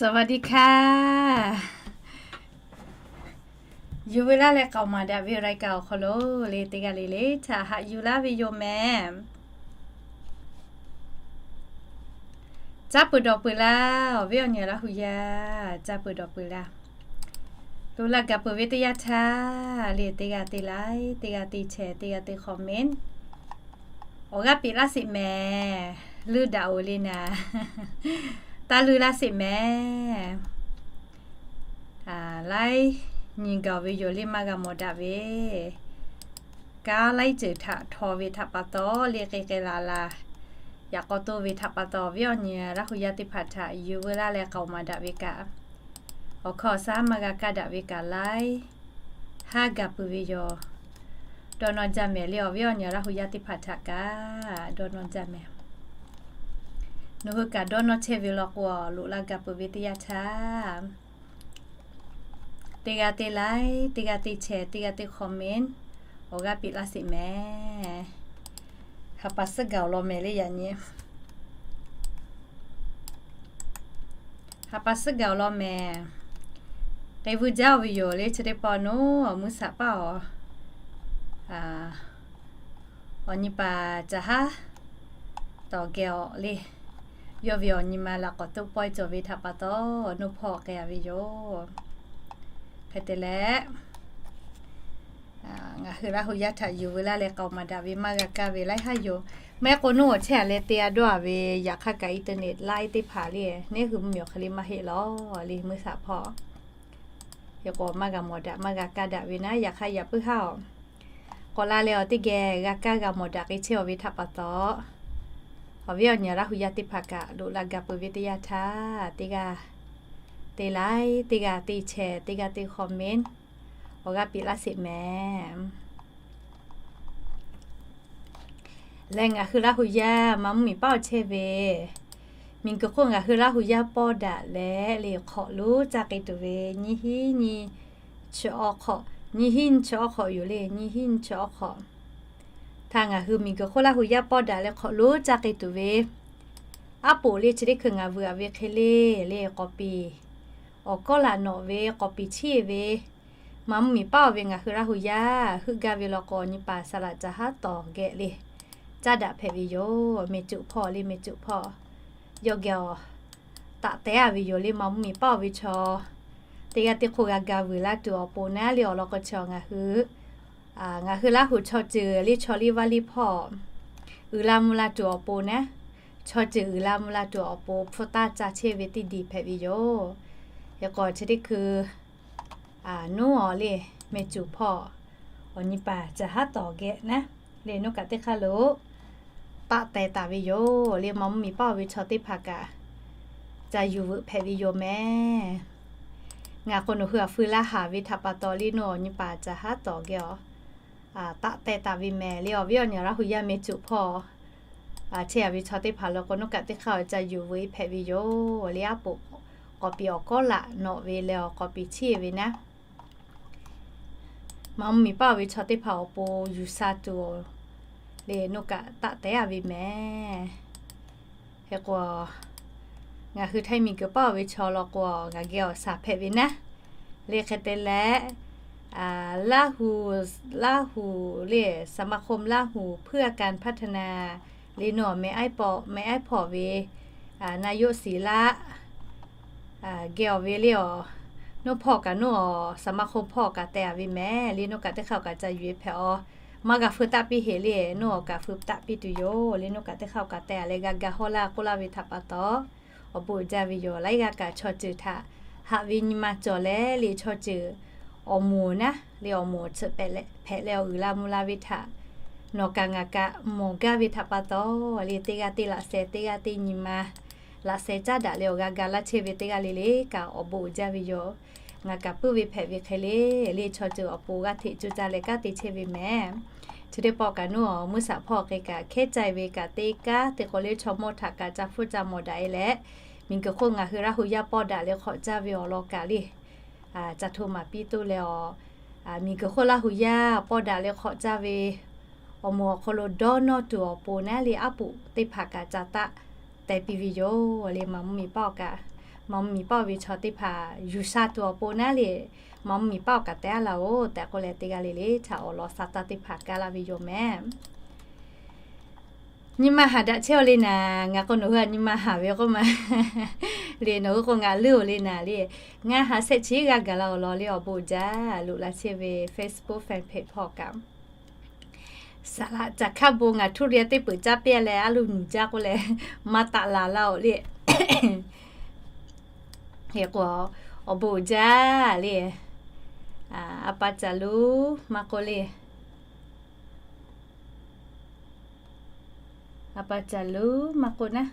สวัสดีค่ะ Yuˬ veu laˇ leh k'aoˍ maˍ daꞈ ve รายการ awˬ hk'aw lo le teˇ g'aˇ le le htaꞈ haꞈ yuˬ laˇ ve yoˬ mehˍ. Caˇ peuˬ dawˬ peuˬ laˇ, awˬ viˉ awˬ nyi Laˇ hu yaˇ, caˇ peuˬ dawˬ peuˬ laˇ. Loꞈ la gaˬ peuˬ ve teˇ yanˇ htaˇ le teˇ g'aˇ te like, teˇ g'aˇ te share, teˇ g'aˇ te comment, awˬ g'aˇ piˇ laˇ sheˍ mehˍ. Leuˇ daꞈ-oˬ le naˍ, taˇ leuˇ laˇ sheˍ mehˍ. Laiˉ nyi gaˬ ve yoˬ le maˇ g'a mawˬ daꞈ ve, kanˉ laiˉ ceuˬ htaꞈ htaw ve htaꞈ pa taw le k'ai k'ai la la, yaꞈ k'aw toˇ ve htaꞈ pa taw awˬ viˉ awˬ nyi Laˇ hu yaˇ teˇ hpaˍ htaꞈ yuˬ veu laˇ leh k'aoˍ maˍ daꞈ ve kaꞈ, awˬ hkawˇ awˬ shaˉ maˇ g'a kaˇ daꞈ ve kaꞈ laiˉ haˉ gaˬ peuˬ ve yoˬ. Dawˇ nawˇ jaˇ mehˍ le awˬ viˉ awˬ nyi Laˇ hu yaˇ teˇ hpaˍ htaꞈ kaꞈ dawˇ nawˇ jaˇ mehˍ. Nawˬ hui kaꞈ dawˇ nawˇ chehˇ ve law k'o, loꞈ la gaˬ peuˬ ve teˇ yanˇ htaˇ, teˇ g'aˇ te like, teˇ g'aˇ te share, teˇ g'aˇ te comment, awˬ g'aˇ piˇ laˇ sheˍ mehˍ. Ha pa suhˉ gaˬ awˬ lawn mehˍ le yaꞈ nyi. Ha pa suhˉ gaˬ awˬ lawn mehˍ. K'ai vuiˇ jaˇ-oˬ ve yoˬ le chi teˇ pawˆ nawˬ awˬ meuˇ shaˍ paˇ awˬ, awˬ nyi paˍ caˬ haˉ tawˍ geh awˬ le. Yawˇ ve awˬ nyi ma laꞈ k'awꞈ toˆ pawehˇ cawˬ ve htaꞈ pa taw, nawˬ hpawˇ k'ai-a ve yoˬ. Hk'e te leh, ngaˬ hui Laˇ hu yaˇ htaꞈ yuˬ veu laˇ leh k'aoˍ maˍ daꞈ ve maˇ g'a kaˇ ve laiˉ haˉ yoˬ. Mehˆ k'o nawˬ awˬ chehˇ-a leh te-a dawˇ-a ve, yaꞈ hk'aˇ kaꞈ internet laiˉ teˇ hpaˍ le, neˉ hui mvuhˇ miˬ awˬ hk'e le maˇ heˆ lawˬ le meuˇ shaˍ hpawˇ. Hk'e k'o maˇ g'a mawˬ daꞈ maˇ g'a kaˇ daꞈ ve naˉ, yaꞈ hk'aˇ yaꞈ puiˉ haˉ-oˬ. K'awꞈ la leh awˬ teˇ geh g'a kaˇ g'a mawˬ daꞈ k'ai chehˇ-aw ve htaꞈ pa taw, awˬ viˉ awˬ nyi Laˇ hu yaˇ teˇ hpaˍ kaꞈ loꞈ la gaˬ peuˬ ve teˇ yanˇ htaˇ, teˇ g'aˇ te like, teˇ g'aˇ te share, teˇ g'aˇ te comment, awˬ g'aˇ piˇ laˇ sheˍ mehˍ. Leh ngaˬ hui Laˇ hu yaˇ maˇ mvuhˇ miˬ paˆ awˬ chehˇ ve, miˬ guiˬ hk'oˆ ngaˬ hui Laˇ hu yaˇ pawˇ daꞈ leh le hk'awꞈ lonˉ caˇ k'ai tuˬ ve nyiˇ hinˉ nyiˇ chi awˇ hk'awꞈ, nyiˇ hinˉ nyiˇ chi awˇ hk'awꞈ yoˬ le, nyiˇ hinˉ nyiˇ chi awˇ hk'awꞈ htaꞈ ngaˬ hui miˬ guiˬ hk'oˆ Laˇ hu yaˇ pawˇ daꞈ leh hk'awꞈ lonˉ caˇ k'ai tuˬ ve, aˉ poꞈ le chi teˇ hkui ngaˬ vuiˬ-a ve hk'e le, le k'awꞈ piˍ awˬ kawˉ laꞈ nawꞈ ve k'awꞈ piˍ chiˇ-e ve, maˇ mvuhˇ miˬ paˆ-oˬ ve ngaˬ hui Laˇ hu yaˇ heuˆ gaˇ ve law k'o, awˬ nyi paˍ saˍ laꞈ caˬ haˉ tawˍ geh le caˇ daꞈ hpehꞈ ve yoˬ. Mehˬ cuꞈ hpawˇ le mehˬ cuꞈ hpawˇ yawˇ geh awˬ taꞈ teh-a ve yoˬ le maˇ mvuhˇ miˬ paˆ-oˬ ve chaw teˇ g'aˇ teˇ hk'oˆ g'a ga vuiˬ laˇ tuˬ awˬ pon naˉ le awˬ lawn k'o chi ngaˬ hui, ngaˬ hui Laˇ hu chaw ceuˬ le chaw liˇ vaˇ liˇ hpawˇ uiˍ la mvuh la tuˬ awˬ pon naˉ, chaw ceuˬ uiˍ la mvuh la tuˬ awˬ pon hpu taˇ ca chehˇ ve teˇ diˬ hpehꞈ ve yoˬ. Hk'e k'o chi teˇ hkui nuˉ-aw le mehˬ cuꞈ hpawˇ awˬ nyi paˍ caˬ haˉ tawˍ geh naˉ le nuˇ kaꞈ teˇ hk'aˇ lo taˆ teh taˍ ve yoˬ le maˇ mvuhˇ miˬ paˆ-oˬ ve chaw teˇ hpaˍ kaꞈ ca yuˬ veuꞈ hpehꞈ ve yoˬ mehˍ. Ngaˬ k'o nawˬ hui aꞈ feu laˇ haˍ ve htaꞈ pa taw le nuˇ awˬ nyi paˍ caˬ haˉ tawˍ geh awˬ taˆ teh taˍ ve mehˍ le awˬ viˉ awˬ nyi Laˇ hu yaˇ mehˬ cuꞈ hpawˇ chehˇ-a ve chaw teˇ hpaˍ lo k'o nuˇ kaꞈ teˇ hk'aˇ awˬ ca yuˬ veuꞈ hpehꞈ ve yoˬ le aˉ poꞈ k'awꞈ piˍ awˬ kawˉ laꞈ nawꞈ ve leh awˬ k'awꞈ piˍ chiˇ-e ve naˉ, maˇ mvuhˇ miˬ paˆ-oˬ ve chaw teˇ hpaˍ awˬ pon yuˬ sha tuˬ le nuˇ kaꞈ taˆ teh-a ve mehˍ. Hk'e k'o ngaˬ hui Htaiˇ miˬ guiˬ paˆ-oˬ ve chaw law k'o ngaˬ geh awˬ shaˍ hpehꞈ ve naˉ le hk'e te leh, Laˇ hu, Laˇ hu le สมาคม Laˇ hu เพื่อการพัฒนา le nuˇ awˬ meh aiˉ hpawˇ ve naˇ yoˆ siˍ laˆ geh awˬ ve le awˬ, nuˇ hpawˇ kaꞈ nuˇ awˬ สมาคม hpawˇ kaꞈ teh-a ve mehˍ le nuˇ kaꞈ teˇ hk'aˇ awˬ kaꞈ ca yuˬ-e hpehꞈ-aw. Maˇ g'a feu taˆ piˇ heˆ le nuˇ awˬ kaꞈ feu taˆ piˇ tuˬ yoˬ le nuˇ kaꞈ teˇ hk'aˇ awˬ kaꞈ teh-a leh g'a ga hawˉ laˇ k'oˆ laˇ ve htaꞈ pa taw, awˬ bon uiˍ jaˇ ve yoˬ. Laiˉ g'aˇ kaꞈ chaw ceuˬ htaꞈ haꞈ ve nyi ma cawˬ leh le chaw ceuˬ awˬ moˍ naˉ le awˬ moˍ tsuhꞈ hpehꞈ leh awˬ uiˍ la mvuh la ve htaꞈ nawˬ kaꞈ ngaˬ kaꞈ mawˬ gaˇ ve htaꞈ pa taw le teˇ g'aˇ teˇ laꞈ sheh teˇ g'aˇ teˇ nyi ma laꞈ sheh caˉ daꞈ leh awˬ g'a ga laˇ chehˇ ve teˇ g'aˇ le le kaꞈ awˬ bon uiˍ jaˇ ve yoˬ. Ngaˬ kaꞈ puiˉ ve hpehꞈ ve hk'e le le chaw ceuˬ awˬ pon g'aˇ hteꞈ cuˇ caˇ leh kanˉ te chehˇ ve mehˍ. Chi teˇ pawˆ kaꞈ nuˇ awˬ mvuhˇ shaˍ hpawˇ hk'e kaꞈ hkehˉ cai ve kaꞈ teˇ kanˉ te k'o le chaw mawˇ htaꞈ kaꞈ ca hpfuhˇ ca mawˬ daꞈ-e leh, miˬ guiˬ hk'oˆ ngaˬ hui Laˇ hu yaˇ pawˇ daꞈ leh hk'awꞈ caˇ ve awˬ lawn kaꞈ le ca hto maˍ piˇ toˇ leh awˬ, miˬ guiˬ hk'oˆ Laˇ hu yaˇ pawˇ daꞈ leh hk'awꞈ caˇ ve awˬ moˍ awˬ hk'aw lo dawˇ nawˇ tuˬ awˬ pon naˉ le aˉ poꞈ teˇ hpaˍ kaꞈ ca taˆ teh piˇ ve yoˬ le maˇ mvuhˇ miˬ paˆ-oˬ kaꞈ Maˍ mvuh miˬ paˆ ve chaw teˇ hpaˍ yuˬ sha tuˬ awˬ pon naˉ le, maˍ mvuh miˬ paˆ awˬ kaꞈ te a laˇ oˬ tehꞈ k'oˆ leh, teˇ g'aˇ le le htaꞈ awˬ lawn sa taˇ teˇ hpaˍ kaˇ laˇ ve yoˬ mehˍ. Nyi ma haˍ daꞈ chehˇ-oˬ le naˍ, ngaˬ k'o nawˬ hui htaꞈ nyi ma haˍ ve k'oˆ ma le, nawˬ hui k'o ngaˬ leuˉ-oˬ le naˍ le. Ngaˬ ha shehˆ chi g'aˇ gaˬ la awˬ lawn le awˬ bon uiˍ jaˇ loꞈ la chehˇ ve Facebook fan page hpawˇ kaꞈ, saˍ laꞈ caˬ hkaˇ bon ngaˬ htuˇ riˍ teˇ peuˬ caˇ piˇ leh, a loˬ nuˬ jaˇ k'oˆ leh, maˇ taˆ laˬ laˇ-oˬ le. Hk'e k'o, awˬ bon uiˍ jaˇ le. A pa caˬ luˉ maˇ k'oˆ le. A pa caˬ luˉ maˇ k'oˆ naˉ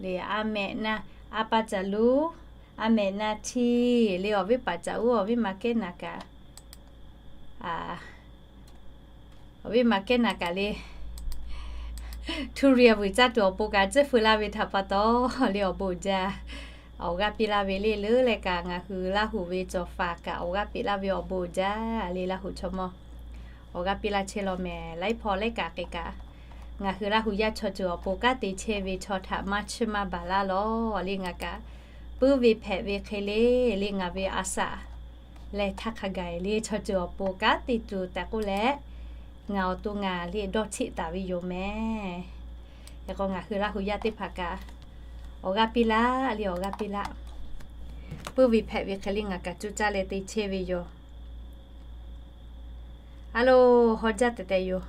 le, a mehꞈ na, a pa caˬ luˉ, a mehꞈ na htiˇ le, awˬ viˉ paˍ caˬ uˉ awˬ viˉ ma kehˉ naˍ kaꞈ, awˬ viˉ ma kehˉ naˍ kaꞈ le, htuˇ riˍ vuiˬ caˇ tuˬ awˬ pon kaꞈ tcuhˉ feu laˇ ve htaꞈ pa taw le awˬ bon uiˍ jaˇ. Awˬ g'aˇ piˇ laˇ ve le leuˉ leh kaꞈ, ngaˬ hui Laˇ huˍ ve cawˬ faˍ kaꞈ awˬ g'aˇ piˇ laˇ ve awˬ bon uiˍ jaˇ le Laˇ huˍ chaw mawˇ. Awˬ g'aˇ piˇ laˇ chehˇ law mehˍ, laiˉ hpawˇ laiˉ kaꞈ k'e kaꞈ, ngaˬ hui Laˇ huˍ yaˇ chaw ceuˬ awˬ pon kanˉ te chehˇ ve chaw htaꞈ maˇ chiˇ maˇ baˬ laˇ lawˬ le ngaˬ kaꞈ, puiˉ ve hpehꞈ ve hk'e le le ngaˬ ve a shaꞈ leh htaˇ hk'a gaˬ le chaw ceuˬ awˬ pon kanˉ te tuˬ tehꞈ k'oˆ leh, ngaˬ awˬ to ngaˬ le dawˇ cheˆ taˍ ve yoˬ mehˍ. Hk'e k'o ngaˬ hui Laˇ huˍ yaˇ teˇ hpaˍ kaꞈ awˬ g'aˇ piˇ laˇ le awˬ g'aˇ piˇ laˇ. Puiˉ ve hpehꞈ ve hk'e le ngaˬ kaꞈ cuˇ caˇ leh te chehˇ ve yoˬ. A lo, haw jaˇ tehꞈ tehꞈ yoˬ.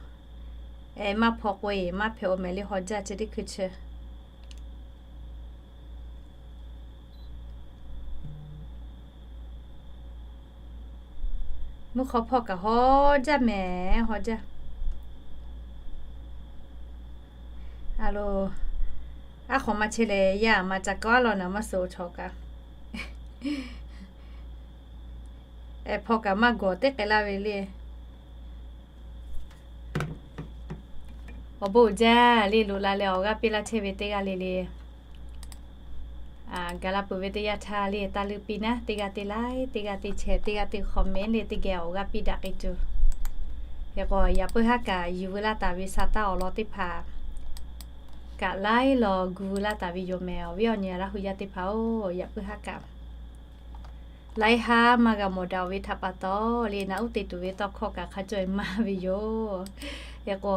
Maˇ hpaw k'o e maˇ hpehꞈ-oˬ mehˍ le haw jaˇ chi teˇ hkui chi. Mvuhˇ hk'aw hpawˇ kaꞈ haw jaˇ mehˍ haw jaˇ. A lo, aˉ hk'awꞈ maˇ chehˇ leh yaˇ maˇ ca kawˉ law naˍ maˇ suh-oˬ chaw kaꞈ. Hpaw kaꞈ maˇ gawˬ teˇ k'ai laˇ ve le. Awˬ bon uiˍ jaˇ le loꞈ la leh awˬ g'aˇ piˇ laˇ chehˇ ve teˇ g'aˇ le le. Gaˬ la peuˬ ve teˇ yanˇ htaˇ le taˇ leuˉ piˇ naˉ, teˇ g'aˇ te like, teˇ g'aˇ te share, teˇ g'aˇ te comment le teˇ geh awˬ g'aˇ piˇ daꞈ k'ai tuˬ. Hk'e k'o yaꞈ puiˉ haˉ kaꞈ yuˬ veu laˇ taˍ ve sa taˇ awˬ lawn teˇ hpaˍ kaꞈ laiˉ law gu veu laˇ taˍ ve yoˬ mehˍ. Awˬ viˉ awˬ nyi Laˇ huˍ yaˇ teˇ hpaˍ-oˬ, yaꞈ puiˉ haˉ kaꞈ laiˉ haˉ maˇ g'a mawˬ daꞈ-oˬ ve htaꞈ pa taw le naꞈ uˉ te tuˬ ve tawˇ hkawˇ kaꞈ hk'a caweh maˇ ve yoˬ. Hk'e k'o,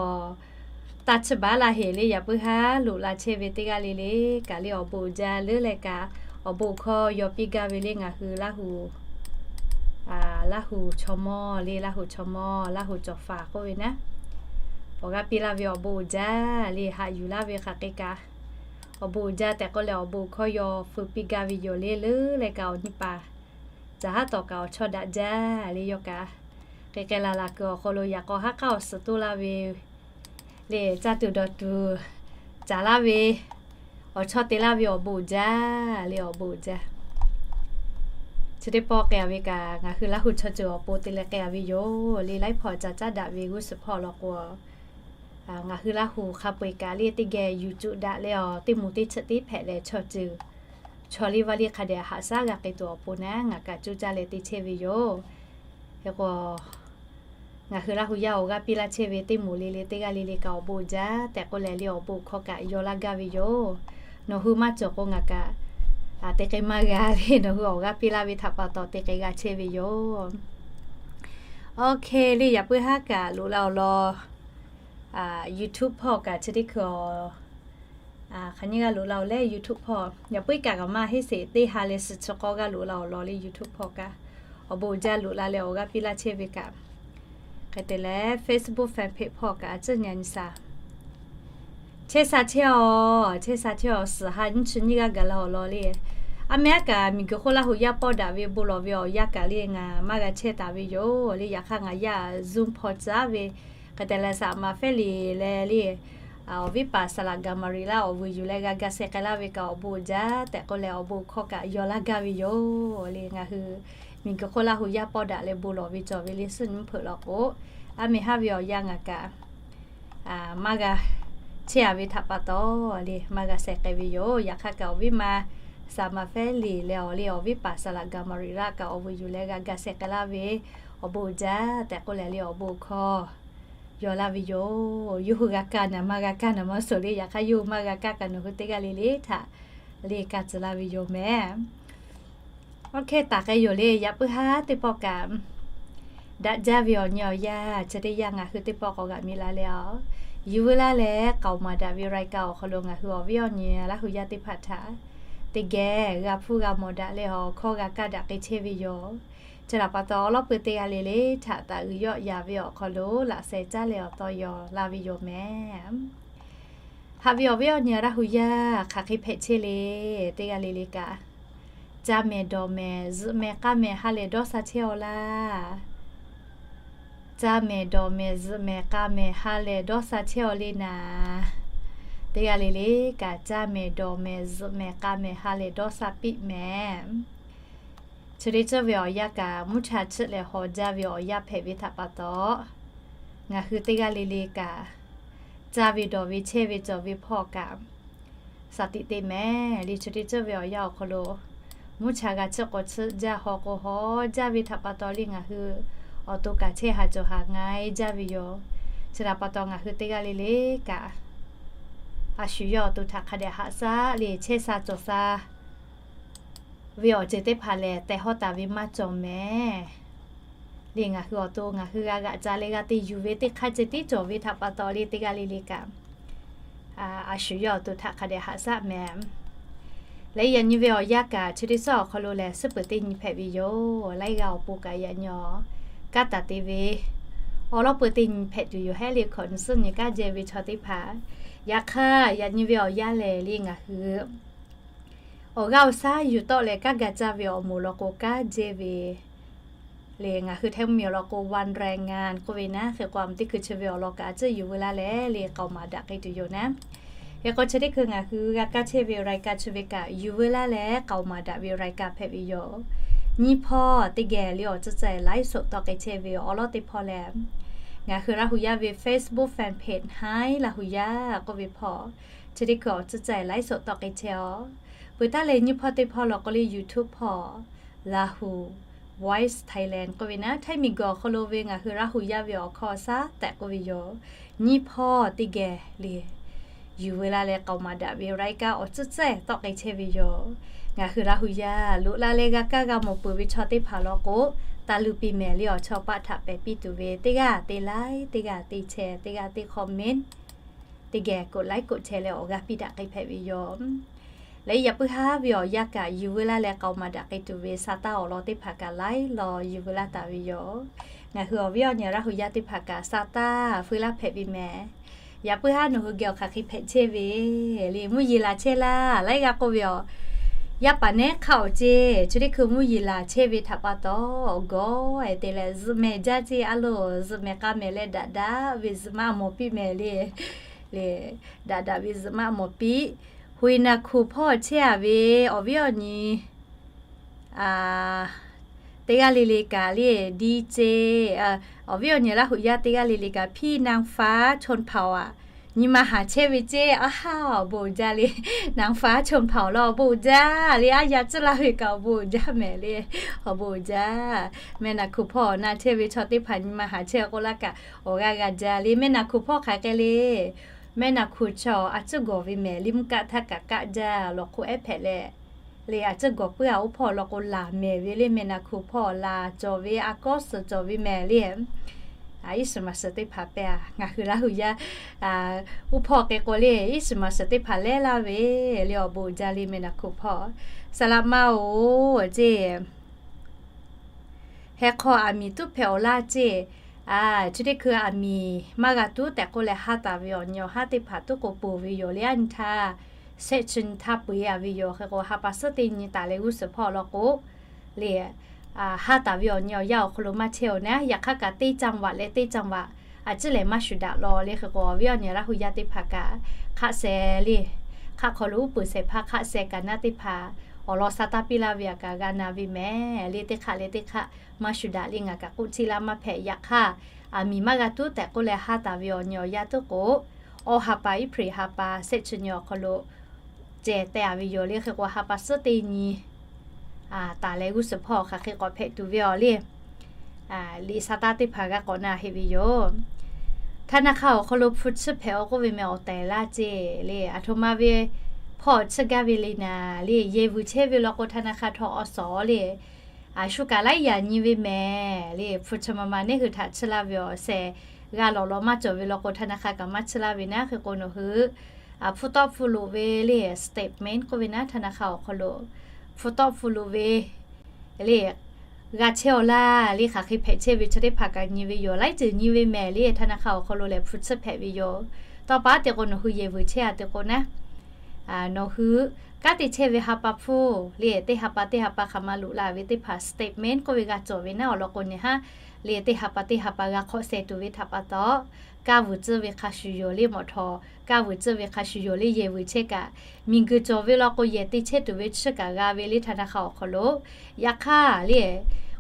taˇ chiˇ baˬ la heˍ le yaꞈ puiˉ haˉ loꞈ la chehˇ ve teˇ g'aˇ le le kaꞈ le awˬ bon uiˍ jaˇ leuˉ leh kaꞈ, awˬ bon hkawˇ yaw piˇ gaˇ ve le ngaˬ hui Laˇ huˍ Laˇ huˍ chaw mawˇ le Laˇ huˍ chaw mawˇ Laˇ huˍ cawˬ faˍ k'oˆ ve naˉ, awˬ g'aˇ piˇ laˇ ve awˬ bon uiˍ jaˇ le haꞈ yuˬ laˇ ve hk'aˬ hk'e kaꞈ, awˬ bon uiˍ jaˇ tehꞈ k'oˆ leh awˬ bon hkawˇ yaw feu piˇ gaˇ ve yoˬ le leuˉ leh kaꞈ awˬ nyi paˍ caˬ haˉ tawˍ kaꞈ awˬ chawˇ daꞈ jaˇ le yawˇ kaꞈ, k'e k'ai laˬ laˬ kuiˬ awˬ hk'aw lo yaꞈ k'aw haˉ k'aˉ awˬ suhˍ toˇ laˇ ve le caˇ tuˬ dawˬ tuˬ caˍ laˇ ve awˬ chawˇ te laˇ ve awˬ bon uiˍ jaˇ le awˬ bon uiˍ jaˇ. Chi teˇ pawˆ k'ai-a ve kaꞈ ngaˬ hui Laˇ huˍ chaw ceuˬ awˬ pon te leh k'ai-a ve yoˬ le laiˉ hpawˇ caˬ caˉ daꞈ ve g'uˇ suhˍ hpawˇ law k'o, ngaˬ hui Laˇ huˍ hk'a peu-eˬ kaꞈ le teˇ geh yuˬ cuˆ daꞈ leh awˬ teˇ moˍ teˇ chiꞈ teˇ hpehꞈ leh chaw ceuˬ chaw liˇ vaˇ liˇ hk'a dehꞈ haꞈ shaˉ g'a k'ai tuˬ awˬ pon naˉ ngaˬ kaꞈ cuˇ caˇ leh te chehˇ ve yoˬ. Hk'e k'o, ngaˬ hui Laˇ huˍ yaˇ awˬ g'aˇ piˇ laˇ chehˇ ve teˇ moˍ le le teˇ g'aˇ le le kaꞈ awˬ bon uiˍ jaˇ tehꞈ k'oˆ leh le awˬ bon hkawˇ kaꞈ yaw laˇ gaˇ ve yoˬ. Nawˬ hui maˇ cawˬ k'o ngaˬ kaꞈ te k'ai maˇ g'a le nawˬ hui awˬ g'aˇ piˇ laˇ ve htaꞈ pa taw te k'ai g'a chehˇ ve yoˬ. Oˇ hk'e le yaꞈ puiˉ haˉ kaꞈ loꞈ la awˬ lawn YouTube hpawˇ kaꞈ chi teˇ hkui-a hk'aˬ nyiˇ g'aˇ loꞈ la-oˬ leh YouTube hpawˇ yaꞈ puiˉ kaꞈ kaꞈ maˇ heˆ sheˍ teˇ ha leh suhˍ chi k'awˇ g'aˇ loꞈ la awˬ lawn le YouTube hpawˇ kaꞈ awˬ bon uiˍ jaˇ loꞈ la leh awˬ g'aˇ piˇ laˇ chehˇ ve kaꞈ, hk'e te leh Facebook fan page hpawˇ kaꞈ a ciˉ nyi nyi shaˍ chehˇ sha chehˇ-aˬ, chehˇ sha chehˇ-aˬ suhˍ ha nyiˇ chi nyiˇ g'aˇ gaˬ la awˬ lawn le. A mehˉ aˉ kaꞈ miˬguiˬ hk'oˆ Laˇ huˍ yaˇ pawˇ daꞈ ve bon lawˬ ve awˬ yanˇ kaꞈ le ngaˬ maˇ g'a chehˇ taˍ ve yoˬ le. Yaꞈ hk'aˇ ngaˬ yaˇ Zoom hpawˇ caˉ ve hk'e te leh saˍ maˍ fehˉ liꞈ leh le awˬ viˉ paˍ saˍ laꞈ gaˬ maˍ riˍ laˇ awˬ vuiˬ yuˬ leh g'a ga sheh k'ai laˇ ve kaꞈ awˬ bon uiˍ jaˇ tehꞈ k'oˆ leh awˬ bon hkawˇ kaꞈ yaw laˇ gaˇ ve yoˬ le. Ngaˬ hui miˬguiˬ hk'oˆ Laˇ huˍ yaˇ pawˇ daꞈ leh bon lawˬ ve cawˬ ve le suhˆ nyiˇ hpeuꞈ law k'o, a mehˉ haˉ ve awˬ yanˇ ngaˬ kaꞈ maˇ g'a chehˇ-a ve htaꞈ pa taw le maˇ g'a sheh k'ai ve yoˬ. Yaꞈ hk'aˇ kaꞈ awˬ viˉ ma saˍ maˍ fehˉ liꞈ leh awˬ le awˬ viˉ paˍ saˍ laꞈ gaˬ maˍ riˍ laˇ kaꞈ awˬ vuiˬ yuˬ leh g'a ga sheh k'ai laˇ ve awˬ bon uiˍ jaˇ tehꞈ k'oˆ leh le awˬ bon hkawˇ yaw laˇ ve yoˬ. Yawˇ hui g'a kaˇ naˍ maˇ g'a kaˇ naˍ maˇ suhˍ le. Yaꞈ hk'aˇ yawˇ hui maˇ g'a kaˇ kaꞈ nawˬ hui teˇ g'aˇ le le htaꞈ le ka tcuh la ve yoˬ mehˍ. Oˇ hk'e taˍ k'ai yoˬ le. Yaꞈ puiˉ haˉ teˇ pawˆ kaꞈ daꞈ jaˇ ve awˬ nyi awˬ yanˇ chi teˇ yanˇ ngaˬ hui teˇ pawˆ k'awꞈ g'aꞈ miˬ la leh a, Yuˬ veu laˇ leh k'aoˍ maˍ daꞈ ve รายการ awˬ hk'aw lo ngaˬ hui awˬ viˉ awˬ nyi Laˇ hu yaˇ teˇ hpaˍ htaꞈ teˇ geh g'a hpuˇ g'a mawˬ daꞈ leh awˬ hkawˇ g'a kaˇ daꞈ k'ai chehˇ ve yoˬ. Chi htaꞈ pa taw awˬ lawˉ peuˬ teˇ g'aˇ le le htaꞈ taˍ uiˍ yawˆ yaˍ ve awˬ hk'aw lo laꞈ sheh caˉ leh awˬ taw yaw la ve yoˬ mehˍ. Haꞈ ve awˬ viˉ awˬ nyi Laˇ hu yaˇ hk'aˬ hk'e hpehꞈ chehˇ le. Teˇ g'aˇ le le kaꞈ, caˇ mehˍ dawˬ mehˍ zuhꞈ mehˍ k'aˇ mehˍ ha lehˬ dawˇ sha chehˇ aw laˇ. Caˇ mehˍ dawˬ mehˍ zuhꞈ mehˍ k'aˇ mehˍ ha lehˬ dawˇ sha chehˇ aw le naˍ. Teˇ g'aˇ le le kaꞈ caˇ mehˍ dawˬ mehˍ zuhꞈ mehˍ k'aˇ mehˍ ha lehˬ dawˇ sha piˇ mehˍ. Chi teˇ ceuˬ ve awˬ yanˇ kaꞈ mvuhˇ cha chiˆ leh haw jaˇ ve awˬ yanˇ hpehꞈ ve htaꞈ pa taw, ngaˬ hui teˇ g'aˇ le le kaꞈ caˇ ve dawˬ ve chehˇ ve cawˬ ve hpawˇ kaꞈ sha tiꞈ teˇ mehˍ le. Chi teˇ ceuˬ ve awˬ yanˇ awˬ hk'aw lo mvuhˇ cha g'a chiˆ k'o chiˆ jaˇ, haw k'o haw jaˇ ve htaꞈ pa taw le ngaˬ hui awˬ to kaꞈ chehˇ haˍ cawˬ haˍ nga e jaˇ ve yoˬ. Chi htaꞈ pa taw ngaˬ hui teˇ g'aˇ le le kaꞈ a shu yawˇ awˬ to htaꞈ hk'a dehꞈ haꞈ shaˉ le chehˇ sha cawˬ sha ve awˬ ceuˬ teˇ hpaˍ lehˬ tehˬ hawˉ taˍ ve maˇ cawˬ mehˍ le. Ngaˬ hui awˬ to ngaˬ hui g'a g'aꞈ ca leh g'a te yuˬ ve teˇ hk'aˇ ceh tiˉ cawˬ ve htaꞈ pa taw le teˇ g'aˇ le le kaꞈ a shu yawˇ awˬ to htaꞈ hk'a dehꞈ haꞈ shaˉ mehˍ. Leh yaꞈ nyi ve awˬ yanˇ kaꞈ chi teˇ ceuˬ awˬ hk'aw lo lehˬ suhˉ peuˬ teˇ nyi hpehꞈ ve yoˬ. Laiˉ g'aˇ awˬ pon kaꞈ yaꞈ nyi awˬ kanˉ taˍ te ve awˬ lawˉ peuˬ teˇ nyi hpehꞈ tuˬ yoˬ. Hehˉ le hkawꞈ nyi suhˉ nyi kanˉ jehˇ ve chaw teˇ hpaˍ, yaꞈ hk'aˇ yaꞈ nyi ve awˬ yanˇ lehˬ le ngaˬ hui awˬ g'aˇ awˬ shaˉ yuˬ tawˆ leh kanˉ ga caˇ ve awˬ moˍ law k'o kanˉ jehˇ ve le. Ngaˬ hui htaiˇ mvuhˇ miˬ awˬ lawn k'o วันแรงงาน k'oˆ ve naˉ. Hk'e k'o a mvuhˇ teˇ hkui chi ve awˬ lawn kaꞈ a ciˉ yuˬ veu laˇ leh le k'aoˍ maˍ daꞈ k'ai tuˬ yoˬ naˉ. Hk'e k'o chi teˇ hkui ngaˬ hui g'a kaˇ chehˇ ve รายการ chi ve kaꞈ yuˬ veu laˇ leh k'aoˍ maˍ daꞈ ve รายการ hpehꞈ ve yoˬ. Nyiˇ hpawˇ teˇ geh le awˬ tcuhˉ ceh laiˉ soꞈ tawˆ k'ai chehˇ ve awˬ lawn teˇ hpawˇ lehˬ, ngaˬ hui Laˇ hu yaˇ ve Facebook fan page Haiˉ Laˇ hu yaˇ k'oˆ ve hpawˇ, chi teˇ hkui awˬ tcuhˉ ceh laiˉ soꞈ tawˆ k'ai chehˇ aw. Peuˬ taˉ leh nyiˇ hpawˇ teˇ hpawˇ law k'o le YouTube hpawˇ Laˇ hu Voice Thailand k'oˆ ve naˉ. Htaiˇ miˬ guiˬ awˬ hk'aw lo ve ngaˬ hui Laˇ hu yaˇ ve awˬ hkawˇ shaˉ tehꞈ k'oˆ ve yoˬ. Nyiˇ hpawˇ teˇ geh le yuˬ veu laˇ leh k'aoˍ maˍ daꞈ ve รายการ awˬ tcuhˉ ceh tawˆ k'ai chehˇ ve yoˬ. Ngaˬ hui Laˇ hu yaˇ loꞈ la leh g'a kaˇ g'a mawˬ peuˬ ve chaw teˇ hpaˍ law k'o, taˇ luˇ piˇ mehˍ le awˬ chawˇ paˆ htaꞈ pehˬ piˇ tuˬ ve teˇ g'aˇ te like, teˇ g'aˇ te share, teˇ g'aˇ te comment, teˇ geh กดไลค์ กดแชร์ leh awˬ g'aˇ piˇ daꞈ k'ai hpehꞈ ve yoˬ. Leh yaꞈ puiˉ haˉ ve awˬ yanˇ kaꞈ yuˬ veu laˇ leh k'aoˍ maˍ daꞈ k'ai tuˬ ve sa taˇ awˬ lawn teˇ hpaˍ kaꞈ laiˉ law yuˬ veu laˇ taˍ ve yoˬ. Ngaˬ hui awˬ viˉ awˬ nyi Laˇ hu yaˇ teˇ hpaˍ kaꞈ sa taˇ feu laˇ hpehꞈ ve mehˍ. Yaꞈ puiˉ haˉ nawˬ hui geh awˬ hk'aˬ hk'e hpehꞈ chehˇ ve le mvuhˇ yeˬ laˬ chehˇ laˇ. Laiˉ g'aˇ k'oˆ ve awˬ, yaˇ paˍ nehˉ hk'aˇ awˬ ceˇ chi teˇ hkui mvuhˇ yeˬ laˬ chehˇ ve htaꞈ pa taw awˬ gawˇ e te leh zuhꞈ mehˍ jaˇ ceˇ a loˬ. Zuhꞈ mehˍ k'a mehˍ leh daꞈ daꞈ ve zuhꞈ maˇ mawˬ piˇ mehˍ le. Le, daꞈ daꞈ ve zuhꞈ maˇ mawˬ piˇ. Huiˬ naˬ hkuˬ hpawˇ chehˇ a ve awˬ viˉ awˬ nyi teˇ g'aˇ le le kaꞈ le, di ce, awˬ viˉ awˬ nyi Laˇ hu yaˇ teˇ g'aˇ le le kaꞈ พี่นางฟ้าชลเผ่า aꞈ, nyi ma haˍ chehˇ ve ceˇ. Aˉ haˉ, awˬ bon uiˍ jaˇ le. นางฟ้าชลเผ่า law awˬ bon uiˍ jaˇ le. Aˉ yaˇ tcuhˉ laˇ ve kaꞈ awˬ bon uiˍ jaˇ mehˍ le. Awˬ bon uiˍ jaˇ. Mehˆ naˬ hkuˬ hpawˇ awˬ na chehˇ ve chaw teˇ hpaˍ nyi ma haˍ chehˇ k'oˆ laˇ kaꞈ awˬ g'aˇ g'a jaˇ le. Mehˆ naˬ hkuˬ hpawˇ hk'aˬ hk'e le. Mehˆ naˬ hkuˬ chaw a ciˉ gawˬ ve mehˍ le. Mvuhˇ kaˆ htaˇ kaꞈ kaˆ jaˇ law k'o ehˉ hpehꞈ leh le a ciˉ gawˬ puiˉ a oˇ hpawˇ law k'o laˬ mehˍ ve le. Mehˆ naˬ hkuˬ hpawˇ laˬ cawˬ ve a kawˉ suhˍ cawˬ ve mehˍ le. Iˉ shiˍ maˍ shiˍ teˇ hpaˍ pehˇ a, ngaˬ hui Laˇ hu yaˇ oˇ hpawˇ k'e k'o le iˉ shiˍ maˍ shiˍ teˇ hpaˍ lehˉ laˇ ve le. Awˬ bon uiˍ jaˇ le mehˆ naˬ hkuˬ hpawˇ. Saˍ laꞈ ma oˬ ceˇ. Heh hk'aw aˬ miˍ tuˉ hpehꞈ awˬ laˇ ceˇ. Chi teˇ hkui aˬ miˍ maˇ g'a tuˉ tehꞈ k'oˆ leh haˉ taˍ ve awˬ nyi awˬ haˉ teˇ hpaˍ tuˉ k'o ponˬ ve yoˬ le. Aˉ nyi htaˇ shehˆ chi nyi htaˇ peu e a ve yoˬ. Hk'e k'o ha pa suhˉ teˇ nyi taˍ leh g'uˇ suhˍ hpawˇ law k'o le, haˉ taˍ ve awˬ nyi awˬ yanˇ awˬ hk'aw lo maˇ chehˇ oˬ naˉ. Yaꞈ hk'aˇ kaꞈ teˇ จังหวัด leh teˇ จังหวัด a ciˉ lehˬ maˇ shuˍ daꞈ law le. Hk'e k'o awˬ viˉ awˬ nyi Laˇ hu yaˇ teˇ hpaˍ kaꞈ hk'aˆ sheh le, hk'aˆ hk'aw lo uˉ peunˍ shehˍ hpaˇ hk'aˆ sheh kaꞈ naˉ teˇ hpaˍ awˬ lawn sha taˇ piˇ laˇ ve aꞈ kaꞈ g'a na ve mehˍ le. Teˇ hk'aˆ leh teˇ hk'aˆ maˇ shuˍ daꞈ le. Ngaˬ kaꞈ k'oˆ cheˇ laˇ maˇ hpehꞈ. Yaꞈ hk'aˇ aˬ miˍ maˇ g'a tuˉ tehꞈ k'oˆ leh haˉ taˍ ve awˬ nyi awˬ yanˇ tuˉ k'o, awˬ ha pa April ha pa shehˆ chi nyi awˬ hk'aw lo ceh teh a ve yoˬ le. Hk'e k'o ha pa suhˉ teˇ nyi taˍ leh g'uˇ suhˍ hpawˇ hk'aˬ hk'e k'awꞈ hpehꞈ tuˬ ve awˬ le. Liꞈ sha taˇ teˇ hpaˍ g'a k'awꞈ na heˆ ve yoˬ. Htaˇ naˆ hk'aˇ awˬ hk'aw lo hpu chiˇ hpehꞈ a k'oˆ ve meh awˬ tehˬ laˇ ceˇ le. Aˬ htoꞈ ma ve hpawˇ chiˇ gaˇ ve le naˍ le, yehˬ vuiˬ chehˇ ve law k'o ธนาคาร htawˇ awˬ suhˍ le, a shu kaꞈ laiˉ yaꞈ nyi ve mehˍ le, hpu chi ma ma neˉ hui htaꞈ chiˇ laˇ ve awˬ shehˍ g'a lawˬ law maˇ cawˬ ve law k'o ธนาคาร kaꞈ maˇ chiˇ laˇ ve naˉ. Hk'e k'o nawˬ hui hpu tawˆ hpu loꞈ ve le statement k'oˆ ve naˉ ธนาคาร awˬ hk'aw lo hpu tawˆ hpu loꞈ ve le g'a chehˇ-aw laˇ le, hk'aˬ hk'e hpehꞈ chehˇ ve chi teˇ hpaˍ kaꞈ nyi ve yoˬ. Laiˉ ceuˬ nyi ve mehˍ le ธนาคาร awˬ hk'aw lo lehˬ hpu chiˇ hpehꞈ ve yoˬ. Tawˇ pa te k'o nawˬ hui yehˬ vuiˬ chehˇ-a te k'o naˉ, nawˬ hui kanˉ te chehˇ ve ha pa hpfuhˇ le, teˇ ha pa teˇ ha pa hk'aˬ ma loꞈ la ve teˇ hpaˍ statement k'oˆ ve g'a cawˬ ve naˉ. Awˬ lawn k'o nyi haˉ le, teˇ ha pa teˇ ha pa g'a hk'awꞈ shehˍ tuˬ ve htaꞈ pa taw, kaˇ vuiˬ tcuhˇ ve hk'a shuˍ yoˬ le, mawꞈ htawꞈ kaˇ vuiˬ tcuhˇ ve hk'a shuˍ yoˬ le, yehˬ vuiˬ chehˇ kaꞈ miˬ guiˬ cawˬ ve law k'o yehˬ te chehˇ tuˬ ve chiˇ kaꞈ g'a ve le ธนาคาร awˬ hk'aw lo. Yaꞈ hk'aˇ le,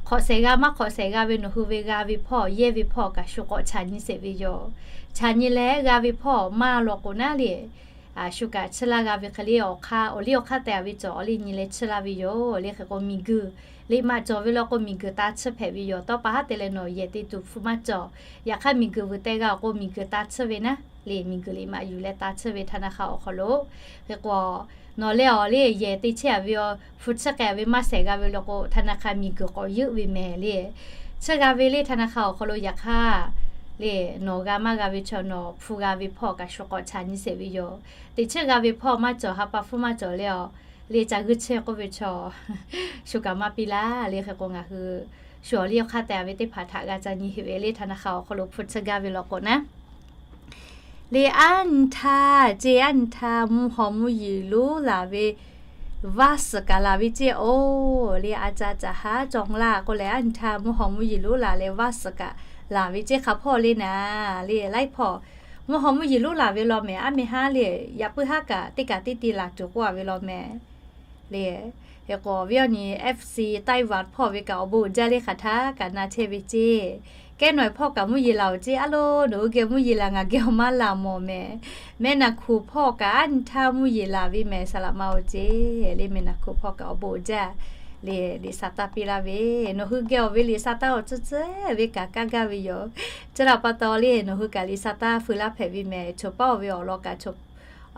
hk'awꞈ shehˍ g'a maˇ hk'awꞈ shehˍ g'a ve nawˬ hui ve g'a ve hpawˇ yehˇ ve hpawˇ kaꞈ shu k'awꞈ chaꞈ nyi sheˍ ve yoˬ. Chaꞈ nyi leh g'a ve hpawˇ maˇ law k'o naˉ le, shu kaꞈ chiˇ laˇ g'a ve hk'e le, awˬ hk'aˇ awˬ liˇ awˬ hk'aˇ te-a ve cawˬ awˬ liˇ nyi leh chiˇ laˇ ve yoˬ le. Hk'e k'o miˬ guiˬ liꞈ maꞈ cawˬ ve law k'o miˬ guiˬ ta chiˇ hpehꞈ ve yoˬ. Tawˇ pa haˉ te leh nawˬ yehˬ te tuˬ hpfuhˇ maˇ cawˬ. Yaꞈ hk'aˇ miˬ guiˬ vuiˬ teh g'a-oˬ k'o miˬ guiˬ ta chiˇ ve naˉ le, miˬ guiˬ liꞈ maꞈ yuˬ leh ta chiˇ ve ธนาคาร awˬ hk'aw lo. Hk'e k'o nawˬ leh awˬ le yehˬ te chehˇ-a ve, hpu chiˇ k'ai-a ve maˇ shehˍ g'a ve law k'o ธนาคาร miˬ guiˬ k'awꞈ yeuˆ ve mehˍ le. Chiˇ g'a ve le ธนาคาร awˬ hk'aw lo yaꞈ hk'aˇ le, nawˬ g'a maˇ g'a ve chaw nawˬ hpu g'a ve hpawˇ kaꞈ shu k'awꞈ chaꞈ nyi sheˍ ve yoˬ. Teꞈ chiˇ g'a ve hpawˇ maˇ cawˬ, ha pa hpfuhˇ maˇ cawˬ le, awˬ le ca g'uiˇ chehˇ k'oˆ ve chaw shu kaꞈ maˇ piˇ laˇ le. Hk'e k'o ngaˬ hui shu awˬ liˇ awˬ hk'aˇ te-a ve teˇ hpaˍ htaꞈ g'a ca nyi heˆ ve le ธนาคาร awˬ hk'aw lo hpu chiˇ gaˇ ve law k'o naˉ. Le aˉ nyi htaˇ ceˇ, aˉ nyi htaˇ mvuhˇ haw mvuhˇ yeˬ lonˉ laˬ ve vaˇ suhˍ kaꞈ laˬ ve ceˇ-oˬ. Le a ca caꞈ haˉ cawˬ laˇ k'oˆ leh, aˉ nyi htaˇ mvuhˇ haw mvuhˇ yeˬ lonˉ laˬ leh vaˇ suhˍ kaꞈ laˬ ve ceˇ hk'a hpawˇ le naˍ le, laiˉ hpawˇ mvuhˇ haw mvuhˇ yeˬ lonˉ laˬ ve law mehˍ. Aˉ meh haˉ le, yaꞈ puiˉ haˉ kaꞈ teˇ kaꞈ teˇ te laˬ tuˬ k'oˆ-a ve law mehˍ le. Hk'e k'o viˉ awˬ nyi FC Taiwan hpawˇ ve kaꞈ awˬ bon uiˍ jaˇ le, hk'aˬ htaˇ kaꞈ na chehˇ ve ceˇ. Kehˉ nawˬ hpawˇ kaꞈ mvuhˇ yeˬ laˬ-oˬ ceˇ, a lo nawˬ hui geh mvuhˇ yeˬ laˬ, ngaˬ geh awˬ maˇ laˬ mawˬ mehˍ. Meh naˬ hkuˍ hpawˇ kaꞈ aˉ nyi htaˇ mvuhˇ yeˬ laˬ ve mehˍ, saˍ laꞈ ma-oˬ ceˇ. Le meh naˬ hkuˍ hpawˇ kaꞈ awˬ bon uiˍ jaˇ le, liꞈ sa taˇ piˇ laˇ ve, nawˬ hui geh awˬ ve liꞈ sa taˇ awˬ tcuhˇ tcuhˇ ve kaꞈ kaˇ gaˇ ve yoˬ. Chi htaꞈ pa taw le, nawˬ hui kaꞈ liꞈ sa taˇ feu laˇ hpehꞈ ve mehˍ. Choˬ paˉ-oˬ ve awˬ lawn kaꞈ choˬ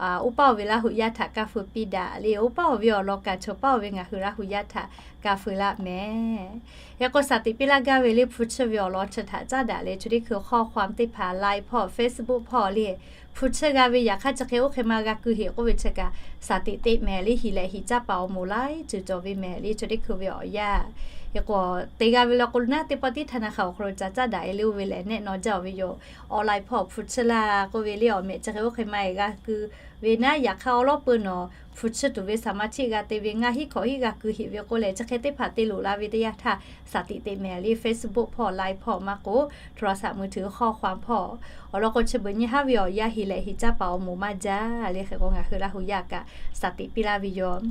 oˇ paˇ-oˬ ve Laˇ huˍ yaˇ htaꞈ kaˇ feu piˇ daꞈ le, oˇ paˇ-oˬ ve awˬ lawn kaꞈ choˬ paˉ-oˬ ve ngaˬ hui Laˇ huˍ yaˇ htaꞈ kaˇ feu laˇ mehˍ. Hk'e k'o shaˍ tiꞈ piˇ laˇ gaˇ ve le, hpu chiˇ ve awˬ lawn chi htaꞈ caˉ daꞈ leh, chi teˇ hkui hk'aw hk'aw teˇ hpaˍ Line hpawˇ Facebook hpawˇ le, hpu chiˇ g'a ve yaꞈ hk'aˇ chi hk'e oˇ hk'e ma g'a keu heˆ k'oˆ ve chi kaꞈ shaˍ tiꞈ te mehˍ le, hiˍ lehꞈ hiˍ caˇ paˍ awˬ moˍ laiˉ ceuˬ cawˬ ve mehˍ le, chi teˇ hkui ve awˬ yanˇ. Hk'e k'o te g'a ve law k'o naˉ, teˇ pawˆ tiˉ ธนาคาร awˬ hk'aw lo ca caˉ daꞈ e le oˇ ve lehˬ, nehˆ naw jaˇ-oˬ ve yoˬ. Online hpawˇ hpu chiˇ laˇ k'oˆ ve le, awˬ mehꞈ chi hk'e oˇ hk'e ma e g'a keu ve naˉ, yaꞈ hk'aˇ awˉ lawˉ peu nawˬ hpu chiˇ tuˬ ve สมาชิก g'a te ve ngaˇ hinˉ hkawꞈ hinˉ g'a keu heˆ ve k'oˆ leh, chi hk'e teˇ hpaˍ te loꞈ la ve teˇ yanˇ htaˇ shaˍ tiꞈ te mehˍ le, Facebook hpawˇ Line hpawˇ maˇ k'o โทรศัพท์มือถือ hk'aw hk'aw hpawˇ awˬ lawn k'o chi beuꞈ nyi haˉ ve awˬ yanˇ hiˍ lehꞈ hiˍ caˇ paˍ awˬ moˍ maˇ jaˇ le. Hk'e k'o ngaˬ hui Laˇ huˍ yaˇ kaꞈ shaˍ tiꞈ piˇ laˇ ve yoˬ.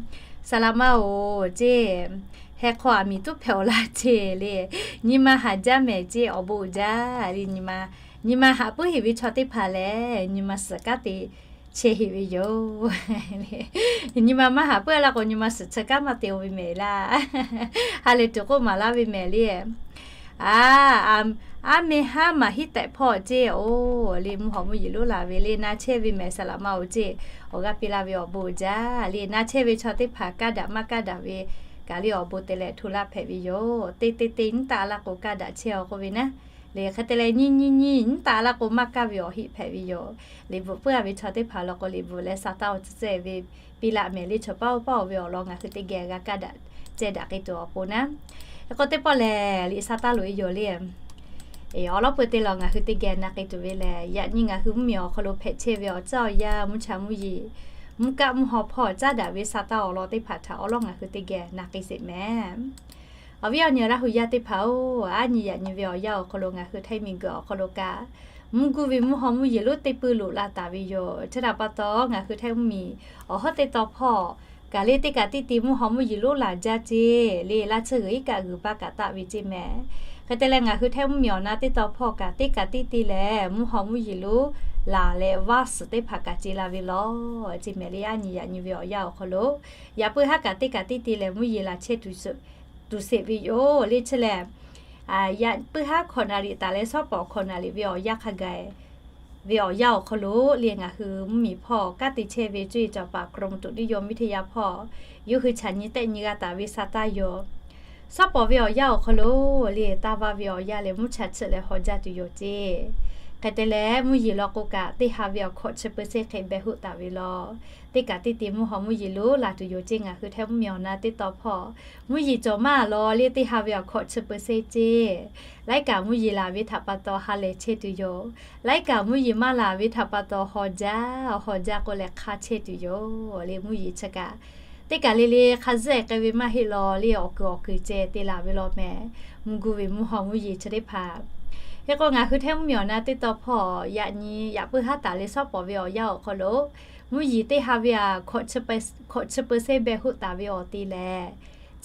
Saˍ laꞈ ma-oˬ ceˇ, heh hk'aw aˬ miˍ tuˉ hpehꞈ-oˬ laˇ ceˇ le. Nyi ma haꞈ jaˇ mehˍ ceˇ, awˬ bon uiˍ jaˇ le. Nyi ma haꞈ puiˉ heˆ ve chaw teˇ hpaˍ lehˬ nyi ma suhˍ kanˉ te chehˇ heˆ ve yoˬ. Nyi ma maˇ haꞈ puiˉ-a laˇ k'o nyi ma suhˍ chi kanˉ maˇ te-o ve mehˍ laˇ. Ha lehˬ tuˬ k'oˆ maˍ laˇ ve mehˍ le. Aˉ, aˉ meh haˉ maˍ hiˉ tehꞈ hpawˇ ceˇ-oˬ le, mvuhˇ haw mvuhˇ yeˬ lonˉ laˬ ve le, na chehˇ ve mehˍ saˍ laꞈ ma-oˬ ceˇ, awˬ g'aˇ piˇ laˇ ve awˬ bon uiˍ jaˇ le. Na chehˇ ve chaw teˇ hpaˍ kaˇ daꞈ maˇ kaˇ daꞈ ve kaꞈ le awˬ bon te leh hto laˇ hpehꞈ ve yoˬ. Te te te nyiˉ taˆ laˇ k'o kaˇ daꞈ chehˇ-aw k'oˆ ve naˉ. Le hk'e te leh nyi nyi nyi nyiˉ taˆ laˇ k'o maˇ kaˇ ve awˬ heˆ hpehꞈ ve yoˬ. Liꞈ bvuhꞈ puiˉ-a ve chaw teˇ hpaˍ law k'o liꞈ bvuhꞈ leh sa taˇ awˬ tcuhˇ tcuhˇ ve piˇ laˇ mehˍ le. Choˬ paˉ oˇ paˇ-oˬ ve awˬ lawn ngaˬ hui teˇ geh g'a kaˇ daꞈ ceh daꞈ k'ai tuˬ awˬ pon naˉ. Hk'e k'o teˇ pawˆ lehˬ liꞈ sa taˇ loꞈ e yoˬ le. Awˬ lawn peu te lawˬ ngaˬ hui teˇ geh na k'ai tuˬ ve lehˬ, yaꞈ nyi ngaˬ hui mvuhˇmiˬ awˬ hk'aw lo hpehꞈ chehˇ ve awˬ tcuhˇ awˬ yanˇ, mvuhˇ cha mvuhˇ yeˬ, mvuhˇ kaˆ mvuhˇ haw hpawˇ caˉ daꞈ ve sa taˇ awˬ lawn teˇ hpaˍ htaꞈ awˉ lawˉ ngaˬ hui teˇ geh na k'ai sheˍ mehˍ. Awˬ viˉ awˬ nyi Laˇ huˍ yaˇ teˇ hpaˍ-oˬ, aˉ nyi yaꞈ nyi ve awˬ yanˇ awˬ hk'aw lo ngaˬ hui Htaiˇ miˬ guiˬ awˬ hk'aw lo kaꞈ mvuhˇ guˇ ve mvuhˇ haw mvuhˇ yeˬ lonˉ teˇ pui loꞈ la taˍ ve yoˬ. Chi htaꞈ pa taw ngaˬ hui Htaiˇ mvuhˇmiˬ awˬ hawˉ teˇ taw hpawˇ kaꞈ le teˇ kaꞈ tiˇ ti mvuhˇ haw mvuhˇ yeˬ lonˉ laˬ jaˇ ceˇ le, laˇ tsuhˇ g'uiˬ iˉ kaˆ g'uiˬ baˆ kaꞈ taˆ ve ceˇ mehˍ. Hk'e te leh ngaˬ hui Htaiˇ mvuhˇmiˬ awˬ na teˇ taw hpawˇ kaꞈ teˇ kaꞈ tiˇ ti lehˬ mvuhˇ haw mvuhˇ yeˬ lonˉ laˬ leh vaˇ suhˍ teˇ hpaˍ kaꞈ ce la ve lawˬ ceˇ mehˍ le. Aˉ nyi yaꞈ nyi ve awˬ yanˇ awˬ hk'aw lo yaꞈ puiˉ haˉ kaꞈ teˇ kaꞈ tiˇ ti lehˬ mvuhˇ yeˬ laˬ chehˇ tuˬ sheˍ ve yoˬ le. Chi lehˬ yaꞈ puiˉ haˉ hkawꞈ naˍ riˍ taˍ leh shawˉ pawˍ hkawꞈ naˍ riˍ ve awˬ yanˇ hk'a gaˬ ve awˬ yanˇ awˬ hk'aw lo le, ngaˬ hui mvuhˇmiˬ hpawˇ kanˉ te chehˇ ve cuˇ yiˍ cawˬ paˍ กรมอุตุนิยมวิทยา hpawˇ yawˇ hui chaꞈ nyi tehˆ nyi g'a taˍ ve sa taˇ yoˬ. Shawˉ pawˍ ve awˬ yanˇ awˬ hk'aw lo le, taˇ vaˇ ve awˬ yanˇ leh mvuhˇ cha chiˆ leh haw jaˇ tuˬ yoˬ ceˇ. Hk'e te leh mvuhˇ yeˬ law k'o kaꞈ, teˇ ha ve awˬ hkawꞈ chi เปอร์เซ็นต์ hk'e behˬ hoˆ taˍ ve law. Teˇ kaꞈ teˇ te mvuhˇ haw mvuhˇ yeˬ lonˉ laˬ tuˬ yoˬ ceˇ. Ngaˬ hui htehˇ mvuhˇmiˬ awˬ na teˇ taw hpawˇ mvuhˇ yeˬ cawˬ maˇ law le, teˇ ha ve awˬ hkawꞈ chi เปอร์เซ็นต์ ceˇ. Laiˉ kaꞈ mvuhˇ yeˬ laˬ ve htaꞈ pa taw ha lehˬ chehˇ tuˬ yoˬ. Laiˉ kaꞈ mvuhˇ yeˬ maˇ laˬ ve htaꞈ pa taw haw jaˇ, haw jaˇ k'oˆ leh hk'aˇ chehˇ tuˬ yoˬ le. Mvuhˇ yeˬ chi kaꞈ teˇ kaꞈ le le hk'a zuhˆ e k'ai ve maˇ heˆ law le, awˬ kuiˬ awˬ kuiˬ ceh te laˬ ve law mehˍ. Mvuhˇ guˇ ve mvuhˇ haw mvuhˇ yeˬ chi teˇ hpaˍ. Hk'e k'o ngaˬ hui htehˇ mvuhˇmiˬ awˬ na teˇ taw hpawˇ yaꞈ nyi yaꞈ puiˉ haˉ taˍ leh shawˉ pawˍ ve awˬ yanˇ awˬ hk'aw lo mvuhˇ yeˬ teˇ ha ve a hkawꞈ chi เปอร์เซ็นต์ behˬ hoˆ taˍ ve awˬ te lehˬ,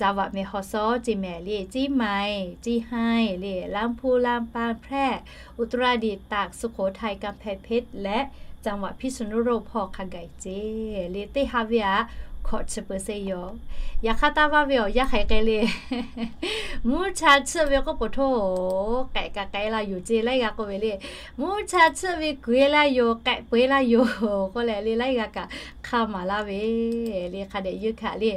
จังหวัดแม่ฮ่องสอน ceˇ mehˍ le, เชียงใหม่ เชียงราย le, ลำพูน ลำปาง แพร่ อุตรดิตถ์ ตาก สุโขทัย กำแพงเพชร และ จังหวัดพิษณุโลก hpawˇ hk'a gaˬ ceˇ le. Teˇ ha ve a hkawꞈ chi เปอร์เซ็นต์ yoˬ. Yaꞈ hk'aˇ taˇ vaˇ ve awˬ yanˇ hk'aˬ hk'e le, mvuhˇ cha chiˆ ve k'oˆ peuˬ htoˇ, k'ehꞈ kaꞈ k'ehꞈ la yoˬ ceˇ laiˉ g'aˇ k'oˆ ve le. Mvuhˇ cha chiˆ ve kuiˬ e laˇ yoˬ, k'ehꞈ peuˬ e laˇ yoˬ k'oˆ leh le laiˉ g'aˇ kaꞈ hk'a maˍ laˇ ve le. Hk'a dehꞈ yeunˇ hkanˍ le,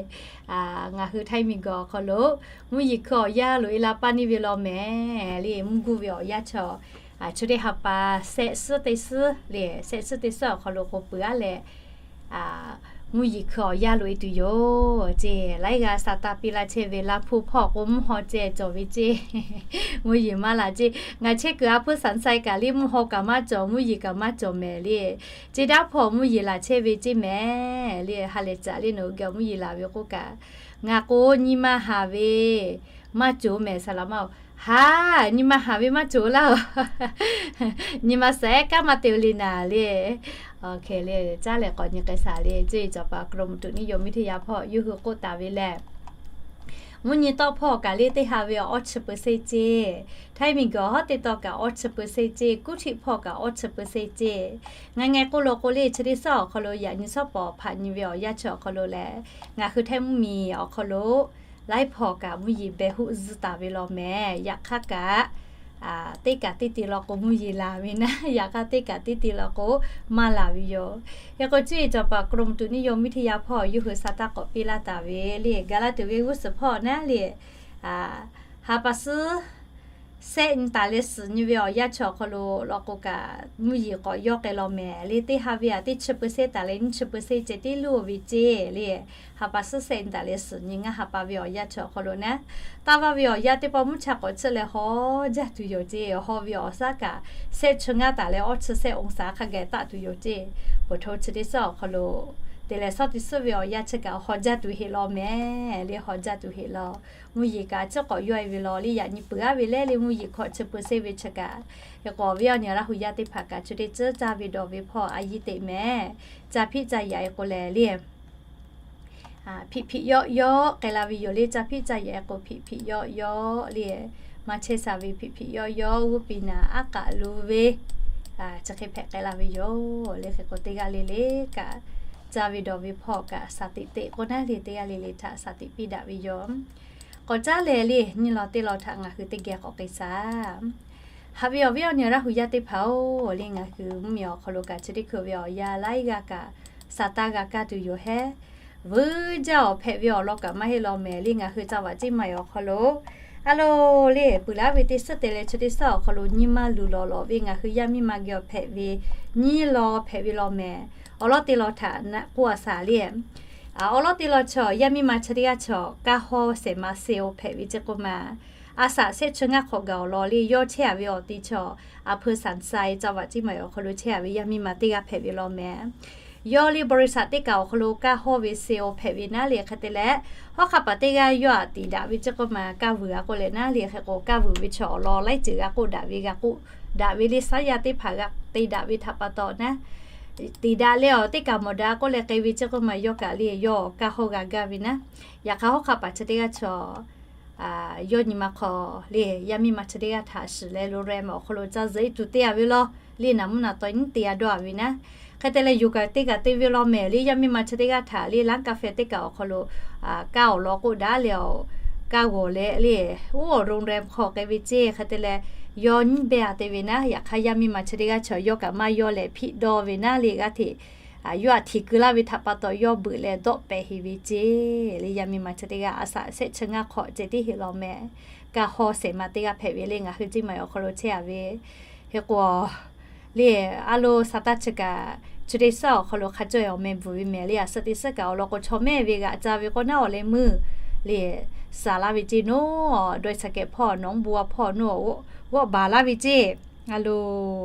ngaˬ hui Htaiˇ miˬguiˬ awˬ hk'aw lo mvuhˇ yeˬ hkui awˬ yanˇ loꞈ e la paˇ neˇ ve law mehˍ le. Mvuhˇ guˇ ve awˬ yanˇ chaw chi teˇ ha pa shehˆ suhˉ teˇ suhˉ le, shehˆ suhˉ teˇ suhˉ awˬ hk'aw lo k'o peuˬ aˉ leh, mvuhˇ yeˬ hkui awˬ yanˇ loꞈ e tuˬ yoˬ ceˇ. Laiˉ g'aˇ sa taˇ piˇ laˇ chehˇ ve Laˇ hpuˇ hpawˇ k'o mvuhˇ haw ceh cawˬ ve ceˇ. Mvuhˇ yeˬ maˇ laˬ ceˇ. Ngaˬ chehˇ kuiˬ a hpuiˇ Shaˍnˍ sai kaꞈ le mvuhˇ haw kaꞈ maˇ cawˬ, mvuhˇ yeˬ kaꞈ maˇ cawˬ mehˍ le. Ceˇ daꞈ hpawˇ mvuhˇ yeˬ laˬ chehˇ ve ceˇ mehˍ le. Ha lehˬ caꞈ le, nawˬ hui geh mvuhˇ yeˬ laˬ ve k'oˆ kaꞈ, ngaˬ k'o nyi ma haˍ ve maˇ cawˬ mehˍ, saˍ laꞈ ma-oˬ. Ha, nyi ma haˍ ve maˇ cawˬ laˇ-oˬ. Nyi ma sehˉ kanˉ maˇ te le naˍ le. Caˇ lehˬ k'awꞈ nyi k'ai shaˍ le. Cuˇ yiˍ cawˬ paˍ กรมอุตุนิยมวิทยา hpawˇ yawˇ hui k'oˆ taˍ ve lehˬ, mvuhˇ nyi tawˆ hpawˇ kaꞈ le teˇ ha ve awˬ awˇ chi เปอร์เซ็นต์ ceˇ. Htaiˇ miˬguiˬ hawˉ teˇ taw kaꞈ awˇ chi เปอร์เซ็นต์ ceˇ. Kuˇ htiˆ hpawˇ kaꞈ awˇ chi เปอร์เซ็นต์ ceˇ. Ngaˬ ngeh k'oˆ lo k'o le, chi teˇ suhˉ awˬ hk'aw lo yaꞈ nyi shawˉ pawˍ hpaꞈ nyi ve awˬ yanˇ chi awˬ hk'aw lo lehˬ, ngaˬ hui Htaiˇ mvuhˇmiˬ awˬ hk'aw lo laiˉ hpawˇ kaꞈ mvuhˇ yeˬ behˬ hoˆ zuhˇ taˍ ve law mehˍ. Yaꞈ hk'aˇ kaꞈ teˇ kaꞈ teˇ te law k'o mvuhˇ yeˬ laˬ ve naˉ, yaꞈ hk'aˇ teˇ kaꞈ teˇ te law k'o maˇ laˬ ve yoˬ. Hk'e k'o cuˇ yiˍ cawˬ paˍ กรมอุตุนิยมวิทยา hpawˇ yawˇ hui sa taˇ k'awꞈ piˇ laˇ taˍ ve le, ga laˇ tuˬ ve g'uˇ suhˍ hpawˇ naˉ le, ha pa suhˉ shehˆ nyi taˍ leh suhˍ nyi ve awˬ yanˇ chi awˬ hk'aw lo law k'o kaꞈ mvuhˇ yeˬ k'awꞈ yawˇ k'ai law mehˍ le. Teˇ ha ve a teˇ chi เปอร์เซ็นต์ taˍ leh nyiˇ chi เปอร์เซ็นต์ ceh tiˉ luˇ ve ceˇ le. Ha pa suhˉ shehˆ nyi taˍ leh suhˍ nyi ngaˇ ha pa ve awˬ yanˇ chi awˬ hk'aw lo naˉ, taˇ vaˇ ve awˬ yanˇ teˇ pawˆ mvuhˇ cha k'awꞈ chiˆ leh haw jaˇ tuˬ yoˬ ceˇ. Haw ve awˬ shaˉ kaꞈ shehˆ chi ngaˇ taˍ leh awˇ chi shehˆ องศา hk'a gaˬ taˆ tuˬ yoˬ ceˇ. Peuˬ hto chi teˇ suhˉ awˬ hk'aw lo te leh shawˉ teˇ suhˉ ve awˬ yanˇ chi kaꞈ haw jaˇ tuˬ heˆ law mehˍ le, haw jaˇ tuˬ heˆ law. Mvuhˇ yeˬ kaꞈ a ciˉ k'awꞈ yawˇ e ve law le, yaꞈ nyi peuˬ aˉ ve leh le mvuhˇ yeˬ hkawꞈ chi เปอร์เซ็นต์ ve chi kaꞈ. Hk'e k'o awˬ viˉ awˬ nyi Laˇ hu yaˇ teˇ hpaˍ kaꞈ chi teˇ tcuhˉ caˇ ve dawˬ ve hpawˇ a yiˇ teꞈ mehˍ. Ca hpiˆ ca yaꞈ e k'o lehˬ le, hpiꞈ hpiꞈ yawˆ yawˆ k'ai la ve yoˬ le. Ca hpiˆ ca yaꞈ e k'o hpiꞈ hpiꞈ yawˆ yawˆ le, maˇ chehˇ sha ve hpiꞈ hpiꞈ yawˆ yawˆ g'uˇ piˍ naˍ aˉ k'aꞈ lu ve chi hk'e hpehꞈ k'ai la ve yoˬ le. Hk'e k'o teˇ g'aˇ le le kaꞈ caˇ ve dawˬ ve hpawˇ kaꞈ shaˍ tiꞈ teꞈ k'o naˉ le, teˇ g'aˇ le le htaꞈ shaˍ tiꞈ piˇ daꞈ ve yoˬ. K'awꞈ caˉ leh le nyiˇ law teˇ law htaꞈ ngaˬ hui teˇ geh k'awꞈ k'ai shaˍ. Haꞈ ve awˬ viˉ awˬ nyi Laˇ hu yaˇ teˇ hpaˍ-oˬ, le ngaˬ hui mvuhˇmiˬ awˬ hk'aw lo kaꞈ chi teˇ hkui ve awˬ yanˇ laiˉ g'aˇ kaꞈ sa taˇ g'a kaˇ tuˬ yoˬ hehˉ. Vuiˇ jaˇ awˬ hpehꞈ ve awˬ lawn kaꞈ maˇ heˆ law mehˍ le. Ngaˬ hui จังหวัดเชียงใหม่ awˬ hk'aw lo a lo le peuˬ laˉ ve teˇ suhˉ te leh chi teˇ suhˉ awˬ hk'aw lo nyi ma luˬ lawˬ lawˬ ve ngaˬ hui yaˇ miˇ ma geh awˬ hpehꞈ ve nyiˇ law hpehꞈ ve law mehˍ. Awˬ lawn teˇ law htaꞈ naꞈ k'oˆ a shaˍ le. Awˬ lawn teˇ law chaw yaˇ miˇ ma chi teˇ g'aˇ chaw kaˇ hawˇ shehˍ ma se-o hpehꞈ ve ceˇ k'oˆ ma, a shaꞈ shehˆ chi ngaˇ hk'awꞈ gaˬ awˬ lawn le yawˇ chehˇ a ve awˬ te chaw, a hpeu สันทราย จังหวัดเชียงใหม่ awˬ hk'aw lo chehˇ a ve yaˇ miˇ ma teˇ g'aˇ hpehꞈ ve law mehˍ. Yawˇ le บริษัท teˇ kaꞈ awˬ hk'aw lo kaˇ hawˇ ve se-o hpehꞈ ve naˉ le. Hk'e te leh, hawˉ hk'aˇ paˍ teˇ g'aˇ yawˇ aꞈ tiˍ daꞈ ve ceˇ k'oˆ ma kaˇ vuiˬ g'a k'oˆ leh naˉ le. Hk'e k'o kaˇ vuiˬ ve chaw awˬ lawn laiˉ ceuˬ g'a k'oˆ daꞈ ve g'a k'oˆ daꞈ ve le, shaˉ yaˇ teˇ hpaˍ g'a te daꞈ ve htaꞈ pa taw naˉ, tiˍ daꞈ leh awˬ teˇ kaꞈ mawˬ daꞈ k'oˆ leh k'ai ve ceˇ k'oˆ ma yawˇ kaꞈ le yawˇ kaˇ hawˇ g'a gaˇ ve naˉ. Yaꞈ hk'aˇ hawˉ hk'aˇ paˍ chi teˇ g'aˇ chaw yawˇ nyi ma hk'aw le yaˇ miˇ ma chi teˇ g'aˇ htaꞈ shiˍ leh โรงแรม awˬ hk'aw lo ca zuhꞈ e tuˬ te a ve law le, naˍ mvuhˇ naˍ taw nyiˉ te a dawˇ a ve naˉ. Hk'e te leh yoˬ kaꞈ teˇ kaꞈ te ve law mehˍ le, yaˇ miˇ ma chi teˇ g'aˇ htaꞈ le ร้านกาแฟ teˇ kaꞈ awˬ hk'aw lo kaˇ awˬ lawn k'oˆ daꞈ leh awˬ kaˇ g'awˬ leh le, oˇ awˬ โรงแรม hk'aw k'ai ve ceˇ. Hk'e te leh yawˇ nyiˇ beh a te ve naˉ, yaꞈ hk'aˇ yaˇ miˇ ma chi teˇ g'aˇ chaw yawˇ kaꞈ maˇ yawˇ lehˬ hpiˆ dawˇ ve naˉ le g'aˇ hteꞈ, yawˇ aꞈ htiˍ keu laˇ ve htaꞈ pa taw yawˇ beuꞈ leh dawˆ pehˍ heˍ ve ceˇ le. Yaˇ miˇ ma chi teˇ g'aˇ a shaꞈ shehˆ chi ngaˇ hk'awꞈ ceh tiˉ heˆ law meh. Kaˇ hawˇ shehˍ ma teˇ g'aˇ hpehꞈ ve le ngaˬ hui Ciˇ maˬ awˬ hk'aw lo chehˇ a ve. Hk'e k'o, le, a lo sa taˇ chi kaꞈ, chi teˇ suhˉ awˬ hk'aw lo hk'a cawˇ e awˬ meh bvuhˬ ve mehˍ le, a suhˆ teˇ suhˉ kaꞈ awˬ lawn k'o chaw mehˇ ve g'aꞈ ca ve k'o naˉ awˬ leh meuˇ le, saˍ laˇ ve ceˇ nawˉ, dawˇ e shaˍ kehˍ hpawˇ nawˉ bu a hpawˇ nawˉ, g'awˆ baˬ laˇ ve ceˇ. A lo,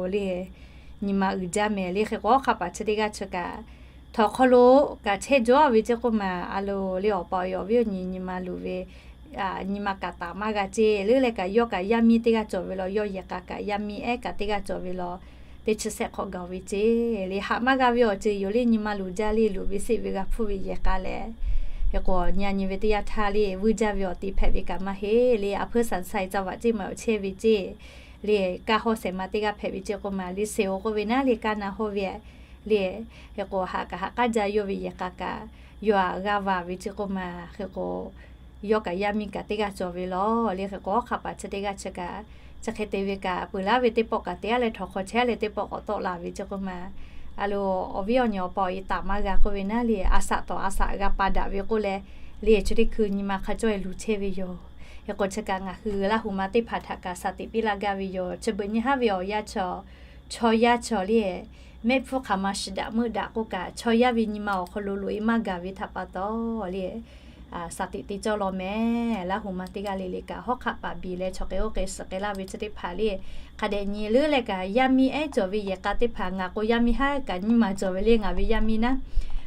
le, nyi ma uiˍ jaˇ mehˍ le. Hk'e k'o hawˉ hk'aˆ paˍ chi teˇ g'aˇ chi kaꞈ, htawnˍ hk'aw lo kaꞈ chehˇ jawˇ ve ceˇ k'oˆ ma, a lo, le, awˬ pa awˬ e awˬ viˉ awˬ nyi nyi ma luˬ ve, nyi ma kaꞈ taˍ maˇ g'a ceˇ. Leuˉ leh kaꞈ yawˇ kaꞈ yaˇ miˇ teˇ g'aˇ cawˬ ve law, yawˇ yehˬ k'a kaꞈ yaˇ miˇ ehˉ kaꞈ teˇ g'aˇ cawˬ ve law, teˇ chi shehˆ hk'awꞈ gaˬ ve ceˇ le. Haꞈ maˇ g'a ve awˬ ceuˬ yoˬ le, nyi ma luˬ jaˇ le, luˬ ve seˆ ve g'a hpuˇ ve yehˬ k'a leh. Hk'e k'o nyi a nyi ve teˇ yanˇ htaˇ le, vuiˇ jaˇ ve awˬ te hpehꞈ ve kaꞈ maˇ heˆ le. A hpuiˇ Saˍ Saˍ Caˇ Vaꞈ Ciˇ maˬ awˬ chehˇ ve ceˇ le, kaˇ hawˇ shehˍ ma teˇ g'aˇ hpehꞈ ve ceˇ k'oˆ ma le, seˍ oˍ k'oˆ ve naˉ le, kaˇ na hawˇ ve le. Hk'e k'o haꞈ kaꞈ haꞈ k'aˉ jaˇ, yawˇ ve yehˬ k'a kaꞈ yawˇ aꞈ g'a vaˬ ve ceˇ k'oˆ ma. Hk'e k'o, yawˇ kaꞈ yaˇ miˇ kaꞈ teˇ g'aˇ cawˬ ve law le. Hk'e k'o hawˉ hk'aˆ paˍ chi teˇ g'aˇ chi kaꞈ, chi hk'e te ve kaꞈ peuˬ laˇ ve teˇ pawˆ kaꞈ te a leh htawnˍ hk'aw chehˇ a leh teˇ pawˆ k'awꞈ tawˆ la ve ceˇ k'oˆ ma. A lo, awˬ viˉ awˬ nyi awˬ pa awˬ e taˍ maˇ g'a k'oˆ ve naˉ le, a shaꞈ tawˍ a shaꞈ g'a pa daꞈ ve k'oˆ leh, le chi teˇ hkui nyi ma hk'a cawˇ e luˬ chehˇ ve yoˬ. Hk'e k'o chi kaꞈ ngaˬ hui Laˇ huˍ ma teˇ hpaˍ htaꞈ kaꞈ shaˍ tiꞈ piˇ laˇ gaˇ ve yoˬ. Chi beuꞈ nyi haˉ ve awˬ yanˇ chaw, chaw yaˇ chaw le, mehˆ hpfuhˇ hk'aˬ ma shiˍ daꞈ meuˆ daꞈ k'oˆ kaꞈ chaw yaˇ ve nyi ma awˬ hk'aw lo loꞈ e maˇ gaˬ ve htaꞈ pa taw le, shaˍ tiꞈ te cawˇ law meh. Laˇ huˍ ma teˇ g'aˇ le le kaꞈ hawˉ hk'aˆ paˍ biˬ leh chaw k'ai oˇ k'ai suhˍ k'ai laˇ ve chi teˇ hpaˍ le, hk'a dehꞈ nyi leuˉ leh kaꞈ yaˇ miˇ ehˉ cawˬ ve yehˬ k'a teˇ hpaˍ ngaˬ k'o yaˇ miˇ haˉ kaꞈ nyiˇ maˬ cawˬ ve le ngaˬ ve yaˇ miˇ naˉ.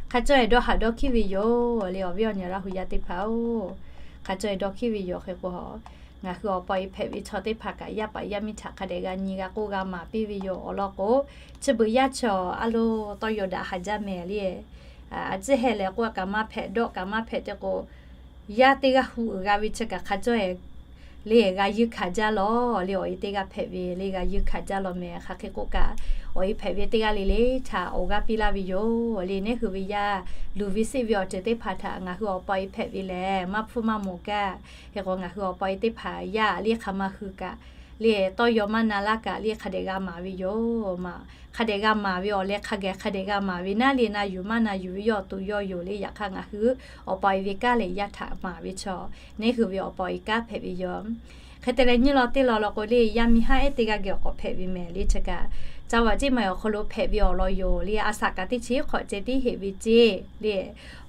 Hk'a cawˇ e dawˇ haꞈ dawˇ hkiˉ ve yoˬ le awˬ viˉ awˬ nyi Laˇ huˍ yaˇ teˇ hpaˍ oˬ. Hk'a cawˇ e dawˇ hkiˉ ve yoˬ. Hk'e k'o, ngaˬ hui awˬ pa awˬ e hpehꞈ ve chaw teˇ hpaˍ kaꞈ yaˇ paˍ yaˇ miˇ htaꞈ hk'a dehꞈ g'a nyi g'a k'oˆ g'a maˍ piˇ ve yoˬ. Awˬ lawn k'o, chi beuꞈ yaˇ chaw a lo tawˇ yaw daꞈ haˍ jaˇ mehˍ le. A ciˉ heh leh k'oˆ kaꞈ maˇ hpehꞈ dawˆ kaꞈ maˇ hpehꞈ te k'o, yaˇ teˇ g'aˇ hu uiˍ g'a ve chi kaꞈ hk'a cawˇ e le g'a yeunˇ hkanˍ jaˇ law le. Awˬ e teˇ g'aˇ hpehꞈ ve le g'a yeunˇ hkanˍ jaˇ law mehˍ. Hk'aˬ hk'e k'oˆ kaꞈ, awˬ e hpehꞈ ve teˇ g'aˇ le le htaꞈ awˬ g'aˇ piˇ laˇ ve yoˬ le. Neˉ hui ve yaˇ luˬ ve seˆ ve awˬ ceuˬ teˇ hpaˍ htaꞈ ngaˬ hui awˬ pa awˬ e hpehꞈ ve lehˬ maˇ hpfuhˇ maˇ mawˬ gaˇ. Hk'e k'o ngaˬ hui awˬ pa awˬ e teˇ hpaˍ yaˇ le hk'aˬ ma hui kaꞈ le tawˇ yaw maˇ na laˇ kaꞈ le hk'a dehꞈ g'a maˍ ve yoˬ. Maˬ hk'a dehꞈ g'a maˍ ve awˬ leh hk'a gaˬ hk'a dehꞈ g'a maˍ ve naˉ le na yuˬ maˇ na yuˬ ve yawˇ awˬ to yawˇ yoˬ le. Yaꞈ hk'aˇ ngaˬ hui awˬ pa awˬ e ve kanˉ lehˬ yaˇ htaꞈ maˍ ve chaw, neˉ hui ve awˬ pa awˬ e kanˉ hpehꞈ ve yoˬ. Hk'e te leh nyiˇ law teˇ law law k'o le yaˇ miˇ haˉ ehˉ teˇ g'aˇ geh awˬ k'awꞈ hpehꞈ ve mehˍ le. Chi kaꞈ, Caˇ Vaꞈ Ciˇ maˬ awˬ hk'aw lo hpehꞈ ve awˬ lawn yoˬ le. A shaꞈ kaꞈ teˇ chi hk'awꞈ ceh tiˉ heˆ ve ceˇ le.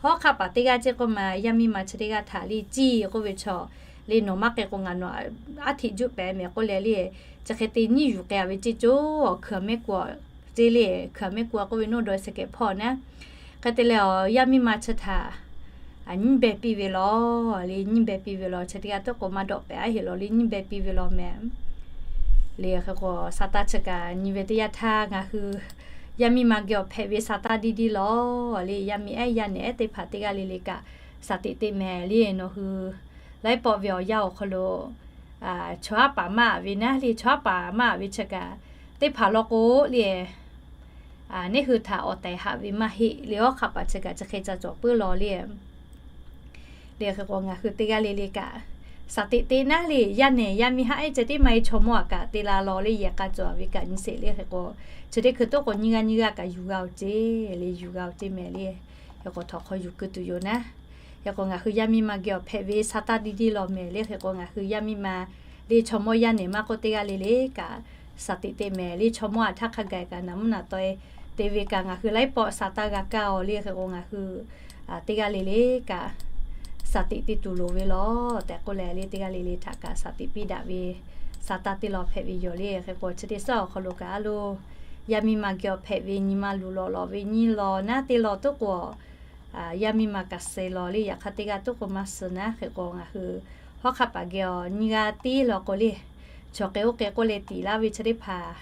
Hawˉ hk'aˆ paˍ teˇ g'aˇ ceˇ k'oˆ ma yaˇ miˇ ma chi teˇ g'aˇ htaꞈ le ciˇ k'oˆ ve chaw le nawˬ maˇ k'ai k'o ngaˬ nawˬ aˉ hteꞈ juˆ pehˍ mehˍ k'oˆ leh le, chi hk'e te nyiˇ yuˬ k'ai a ve ceˇ co, awˬ hkui a mehˆ ku ceˇ le, hkui a mehˆ ku k'oˆ ve nawˉ dawˇ e shaˍ kehˍ hpawˇ naˉ. Hk'e te leh awˬ yaˇ miˇ ma chi htaꞈ nyiˇ beh piˇ ve law le, nyiˇ beh piˇ ve law. Chi teˇ g'aˇ tuˉ k'o maˇ dawˆ pehˍ a heˆ law le, nyiˇ beh piˇ ve law mehˍ. Le hk'e k'o sa taˇ chi kaꞈ nyi ve teˇ yanˇ htaˇ ngaˬ hui yaˇ miˇ ma geh awˬ hpehꞈ ve sa taˇ diˇ diˇ law le. Yaˇ miˇ ehˉ yaˇ nehˬ ehˉ teˇ hpaˍ teˇ g'aˇ le le kaꞈ shaˍ tiꞈ te mehˍ le. Nawˬ hui laiˉ pawˆ ve awˬ yanˇ awˬ hk'aw lo chaw haˉ paˍ maˇ aꞈ ve naˉ le, chaw haˉ paˍ maˇ aꞈ ve chi kaꞈ teˇ hpaˍ law k'o le, neˉ hui htaꞈ awˬ tehˬ haꞈ ve maˇ heˆ le. Hawˉ hk'aˆ paˍ chi kaꞈ chi hk'e ca cawˬ puiˉ law le. Le hk'e k'o ngaˬ hui teˇ g'aˇ le le kaꞈ shaˍ tiꞈ te naˉ le, yaˇ nehˬ yaˇ miˇ haˉ ehˉ ceh tiˉ maˇ heˆ chaw mawˇ aꞈ kaꞈ te la law le, yehˬ k'a cawˬ ve kaꞈ nyi sheˍ le. Hk'e k'o chi teˇ hkui tuˉ k'o nyiˇ g'aˇ nyiˇ g'aˇ kaꞈ yuˬ g'a oˬ ceˇ le, yuˬ g'a oˬ ceˇ mehˍ le. Hk'e k'o htawnˍ hk'aw yuˬ keu tuˬ yoˬ naˉ. Hk'e k'o ngaˬ hui yaˇ miˇ ma geh awˬ hpehꞈ ve sa taˇ diˇ diˇ law mehˍ le. Hk'e k'o ngaˬ hui yaˇ miˇ ma le chaw mawˇ yaˇ nehˬ maˇ k'oˆ teˇ g'aˇ le le kaꞈ shaˍ tiꞈ te mehˍ le. Chaw mawˇ aꞈ htaˇ hk'a gaˬ kaꞈ naˍ mvuhˇ naˍ taweh te ve kaꞈ ngaˬ hui laiˉ pawˆ sa taˇ g'a kaˇ oˬ le. Hk'e k'o ngaˬ hui teˇ g'aˇ le le kaꞈ shaˍ tiꞈ te tuˬ loˍ ve law tehꞈ k'oˆ leh le, teˇ g'aˇ le le htaꞈ kaꞈ shaˍ tiꞈ piˇ daꞈ ve sa taˇ teˇ law hpehꞈ ve yoˬ le. Hk'e k'o chi teˇ suhˉ awˬ hk'aw lo kaꞈ a lo yaˇ miˇ ma geh awˬ hpehꞈ ve nyi ma luˬ lawꞈ lawꞈ ve nyiˇ law naˉ, teˇ law tuˉ k'o yaˇ miˇ ma kaꞈ suh law le. Yaꞈ hk'aˇ teˇ g'aˇ tuˉ k'o maˇ suh naˉ. Hk'e k'o ngaˬ hui hawˉ hk'aˆ paˍ geh awˬ nyiˇ g'aˇ tiˉ law k'o le, chaw k'ai oˇ k'ai k'oˆ leh tiˍ laˇ ve chi teˇ hpaˍ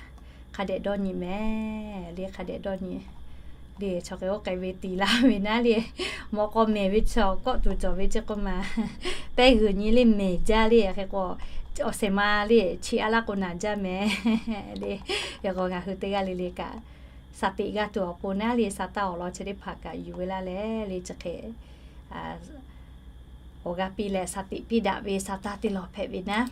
hk'a dehꞈ dawˇ nyi mehˍ le. Hk'a dehꞈ dawˇ nyi le, chaw k'ai oˇ k'ai ve tiˍ laˇ ve naˉ le, mawꞈ k'aw mehˍ ve chaw kawˆ tuˬ cawˬ ve ceˇ k'oˆ ma, pehˇ g'uiˬ nyi le mehˍ jaˇ le. Hk'e k'o awˬ shehˍ ma le chi a laˇ k'o naˬ jaˇ mehˍ le. Hk'e k'o ngaˬ hui teˇ g'aˇ le le kaꞈ shaˍ tiꞈ g'a tuˬ awˬ pon naˉ le, sa taˇ awˬ lawn chi teˇ hpaˍ kaꞈ yuˬ ve laˇ leh le chi hk'e awˬ g'a piˇ leh shaˍ tiꞈ piˇ daꞈ ve sa taˇ teˇ law hpehꞈ ve naˉ.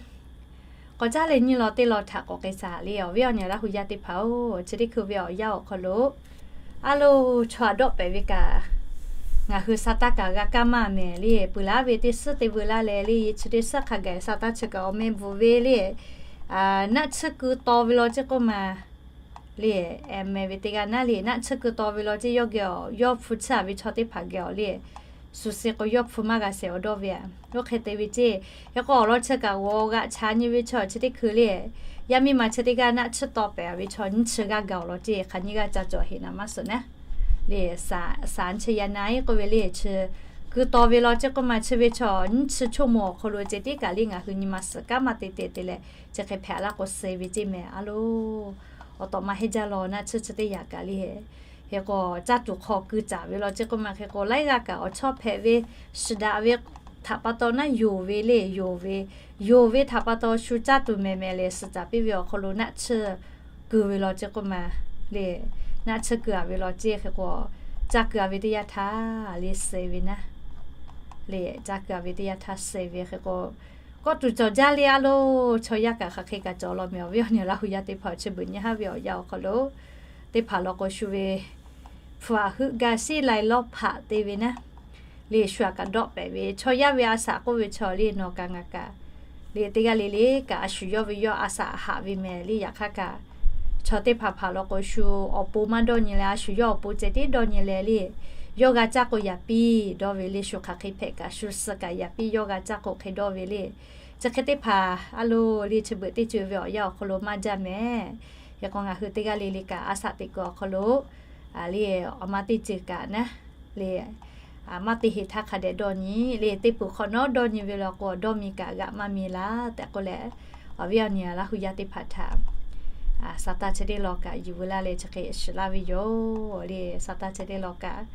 K'awꞈ caˇ leh nyi law teˇ law htaꞈ k'awꞈ k'ai shaˍ le, awˬ viˉ awˬ nyi Laˇ hu yaˇ teˇ hpaˍ-oˬ, chi teˇ hkui ve awˬ yanˇ awˬ hk'aw lo, a loˬ, chaw htaꞈ dawˆ pehˍ ve kaꞈ, ngaˬ hui sa taˇ kaꞈ g'a kaˇ maˇ mehˍ le. Peuˬ laˇ ve teˇ suhˉ te veu laˇ leh le, yehˬ chi teˇ suhˉ hk'a gaˬ sa taˇ chi kaꞈ awˬ meh bvuhꞈ ve le. Naˆ tsuhˇ keu taw ve law ceˇ k'oˆ ma le, meh ve teˇ g'aˇ naˉ le, naˆ tsuhˇ keu taw ve law ceˇ yawˇ geh awˬ, yawˇ hpu tsuhˇ a ve chaw teˇ hpaˍ geh awˬ le, suh se k'o yawˇ hpu maˇ g'a shehˍ awˬ dawˇ ve a. Oˇ hk'e te ve ceˇ. Hk'e k'o awˬ lawn chi kaꞈ g'aw g'aꞈ chaꞈ nyi ve chaw chi teˇ hkui le, yaˇ miˇ ma chi teˇ g'aˇ naˆ tsuhˇ taw pehˍ a ve chaw nyiˇ chi g'aˇ gaˬ awˬ lawn ceˇ, hk'aˬ nyiˇ g'aˇ ca cawˬ heꞈ naˍ maˇ suhˍ naˉ le, saˍ nyiˇ chi yaˇ naˉ k'oˆ ve le, chi keu taw ve law ceˇ k'oˆ ma chi ve chaw nyiˇ chi choˇ mo awˬ hk'aw lo ceh tiˉ kaꞈ le ngaˬ hui nyi ma suhˍ kaˉ maˇ te te te leh, chi hk'e hpehꞈ laˇ k'o suh ve ceˇ mehˍ a loˬ. Awˬ tawꞈ ma heˆ jaˇ law naˆ tsuhˇ chi teˇ yanˇ kaꞈ le, hk'e k'o caˇ tuˬ hk'aw keu caˍ ve law ceˇ k'oˆ ma hk'e k'o laiˉ g'aˇ kaꞈ awˬ chawˇ hpehꞈ ve, shiˍ daꞈ ve htaꞈ pa taw naˉ yonˍ ve le, yonˍ ve, yonˍ ve htaꞈ pa taw shu caˇ tuˬ mehˍ mehˍ leh suhˍ caˍ piˇ ve awˬ hk'aw lo naˆ tsuhˇ keu ve law ceˇ k'oˆ ma le, naˆ tsuhˇ keu a ve law ceˇ hk'e k'o, caˇ keu a ve teˇ yanˇ htaˇ le suh ve naˉ le, caˇ keu a ve teˇ yanˇ htaˇ suh ve hk'e k'o, kawˆ tuˬ cawˬ jaˇ le a loˬ. Chaw yaˇ kaꞈ hk'aˬ hk'e kaꞈ cawˬ law mehˍ, awˬ viˉ awˬ nyi Laˇ hu yaˇ teˇ hpaˍ-oˬ, chi beuꞈ nyi haˉ ve awˬ yanˇ awˬ hk'aw lo teˇ hpaˍ law k'o shu ve hpu aꞈ heuˆ gaˇ sheˉ lai lawˇ hpaꞈ te ve naˉ le, shu aꞈ kaꞈ dawˆ pehˍ ve chaw yaˇ ve a shaꞈ k'oˆ ve chaw le nawˬ kaꞈ ngaˬ kaꞈ le teˇ g'aˇ le le kaꞈ a shu yawˇ ve yawˇ a shaꞈ haꞈ ve mehˍ le. Yaꞈ hk'aˇ kaꞈ chaw teˇ hpaˍ hpaˍ law k'o shu awˬ pon maˇ dawˇ nyi leh a shu yawˇ awˬ pon ceh tiˉ dawˇ nyi leh le, yawˇ g'a caˇ k'o yaꞈ piˇ dawˇ ve le, shu hk'aˬ hk'e hpehꞈ kaꞈ shu suh kaꞈ yaꞈ piˇ yawˇ g'a caˇ k'o hk'e dawˇ ve le. Chi hk'e teˇ hpaˍ a loˬ le, chi beuꞈ teˇ ceuˬ ve awˬ yanˇ awˬ hk'aw lo maˇ jaˇ mehˍ. Hk'e k'o ngaˬ hui teˇ g'aˇ le le kaꞈ a shaꞈ teꞈ kuiˬ awˬ hk'aw lo le, awˬ ma teˇ ceuˬ kaꞈ naˉ le, maˇ te heˍ htaˇ hk'a dehꞈ dawˇ nyi le, teˇ peuˬ hk'awꞈ nawˉ dawˇ nyi ve law k'o dawˇ mi kaꞈ g'aꞈ maˇ mi laˇ tehꞈ k'oˆ leh, awˬ viˉ awˬ nyi Laˇ hu yaˇ teˇ hpaˍ htaꞈ sa taˇ chi teˇ law kaꞈ yuˬ veu laˇ leh chi hk'e shiˍ laˇ ve yoˬ le. Sa taˇ chi teˇ law kaꞈ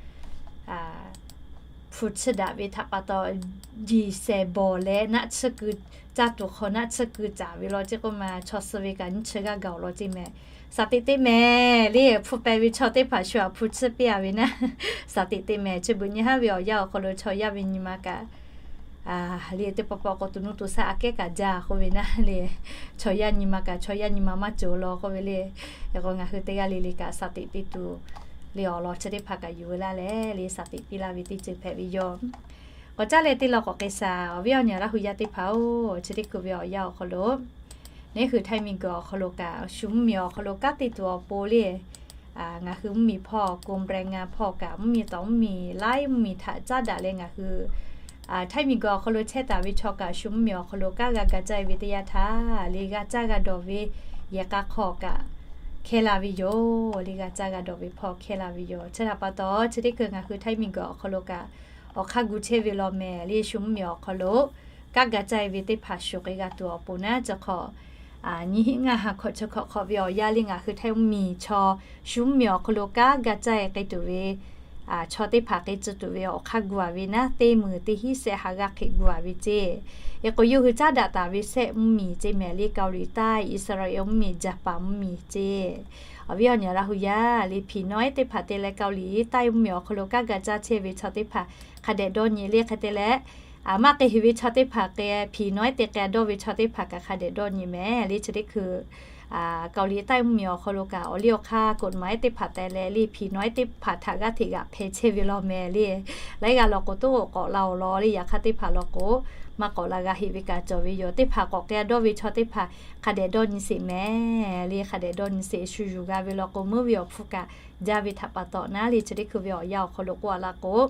hpu tsuhˇ daꞈ ve htaꞈ pa taw, jiˬ shehˍ bawˬ leh naˆ tsuhˇ keu, caˇ tuˬ hk'aw naˆ tsuhˇ keu caˍ ve law ceˇ k'oˆ ma chaw suh ve kaꞈ nyiˇ chi g'aˇ gaˬ awˬ lawn ceˇ mehˍ. Saˍ teꞈ teˇ mehˍ le, hpu peh ve chaw teˇ hpaˍ shu aꞈ hpu tsuhˇ piˇ a ve naˉ, saˍ teꞈ teˇ mehˍ. Chi beuꞈ nyi haˉ ve awˬ yanˇ awˬ hk'aw lo chaw yaˇ ve nyi ma kaꞈ le, teˇ pawˆ pawˆ k'o tuˬ nuˇ tuˬ shaˆ aꞈ kehˉ kaꞈ jaˇ k'oˆ ve naˉ le, chaw yaˇ nyi ma kaꞈ chaw yaˇ nyi ma maˇ cawˬ law k'oˆ ve le. Hk'e k'o ngaˬ hui teˇ g'aˇ le le kaꞈ saˍ teꞈ piˇ tuˬ le awˬ lawn chi teˇ hpaˍ kaꞈ yuˬ veu laˇ leh le saˍ teꞈ piˇ laˇ ve teˇ ceuˬ hpehꞈ ve yoˬ. K'awꞈ caˇ leh teˇ law k'awꞈ k'ai shaˍ, awˬ viˉ awˬ nyi Laˇ hu yaˇ teˇ hpaˍ-oˬ, chi teˇ hkui ve awˬ yanˇ awˬ hk'aw lo neˉ hui Htaiˇ miˬguiˬ awˬ hk'aw lo kaꞈ shu mvuhˇmiˬ awˬ hk'aw lo kanˉ te tuˬ awˬ pon le, ngaˬ hui mvuhˇmiˬ hpawˇ กรมแรงงาน hpawˇ kaꞈ mvuhˇmiˬ tawˍ mvuhˇmiˬ laiˉ mvuhˇmiˬ htaꞈ caˉ daꞈ leh ngaˬ hui Htaiˇ miˬguiˬ awˬ hk'aw lo chehˇ taˍ ve chaw kaꞈ shu mvuhˇmiˬ awˬ hk'aw lo kanˉ g'a ga caˇ ve teˇ yanˇ htaˇ le g'a caˇ g'a dawˬ ve yehˬ k'a hk'aw kaꞈ hkehˇ la ve yoˬ le, g'a caˇ g'a dawˬ ve hpawˇ hkehˇ la ve yoˬ. Chi htaꞈ pa taw chi teˇ hkui ngaˬ hui Htaiˇ miˬguiˬ awˬ hk'aw lo kaꞈ awˬ hk'aˇ gu chehˇ ve law mehˍ le, shu mvuhˇmiˬ awˬ hk'aw lo kanˉ g'a caˇ ve teˇ hpaˍ shu k'ai g'a tuˬ awˬ pon naˉ chi hk'aw nyiˇ hinˉ ngaˇ ha hkawꞈ chi hkawꞈ hk'awꞈ ve awˬ yanˇ le ngaˬ hui Htaiˇ mvuhˇmiˬ chaw shu mvuhˇmiˬ awˬ hk'aw lo kanˉ g'a caˇ k'ai tuˬ ve chaw teˇ hpaˍ k'ai tcuh tuˬ ve awˬ hk'aˇ gu a ve naˉ, teˇ meunˍ teˇ hinˉ sehˆ ha g'aˇ hk'e gu a ve ceˇ. Hk'e k'o yawˇ hui caˉ daꞈ taˍ ve sehˆ mvuhˇmiˬ ceˇ mehˍ le, Kaoˍliˍtaˆ, Iˉsaˍreˍlaˆ mvuhˇmiˬ, Jaˍpaˍ mvuhˇmiˬ ceˇ. Awˬ viˉ awˬ nyi Laˇ hu yaˇ le hpiˍ nawˉ ehˉ teˇ hpaˍ te leh Kaoˍliˍtaˆ mvuhˇmiˬ awˬ hk'aw lo kanˉ g'a caˇ chehˇ ve chaw teˇ hpaˍ hk'a dehꞈ dawˇ nyi le hk'e te leh, maˇ k'ai heˍ ve chaw teˇ hpaˍ k'ai, hpiˍ nawˉ ehˉ te k'ai dawˇ ve chaw teˇ hpaˍ kaꞈ hk'a dehꞈ dawˇ nyi mehˍ le. Chi teˇ hkui Kaoˍliˍtaˆ mvuhˇmiˬ awˬ hk'aw lo kaꞈ awˬ liˇ awˬ hk'aˇ กฎหมาย teˇ hpaˍ te leh le hpiˍ nawˉ ehˉ teˇ hpaˍ htaꞈ g'aˇ hteꞈ g'aꞈ hpehˇ chehˇ ve law mehˍ le. Laiˉ g'aˇ law k'o toˉ k'awꞈ la awˬ lawn le, yaꞈ hk'aˇ teˇ hpaˍ law k'o maˇ k'awꞈ la g'a heˆ ve kaꞈ cawˬ ve yoˬ. Teˇ hpaˍ k'awꞈ k'ai dawˇ ve chaw teˇ hpaˍ hk'a dehꞈ dawˇ nyi sheˍ mehˍ le, hk'a dehꞈ dawˇ nyi sheˍ. Shu yuˬ g'a ve law k'o meuˇ ve awˬ hpfuhˇ kaꞈ jaˇ ve htaꞈ pa taw naˉ le, chi teˇ hkui ve awˬ yanˇ awˬ hk'aw lo k'oˆ a laˇ k'o,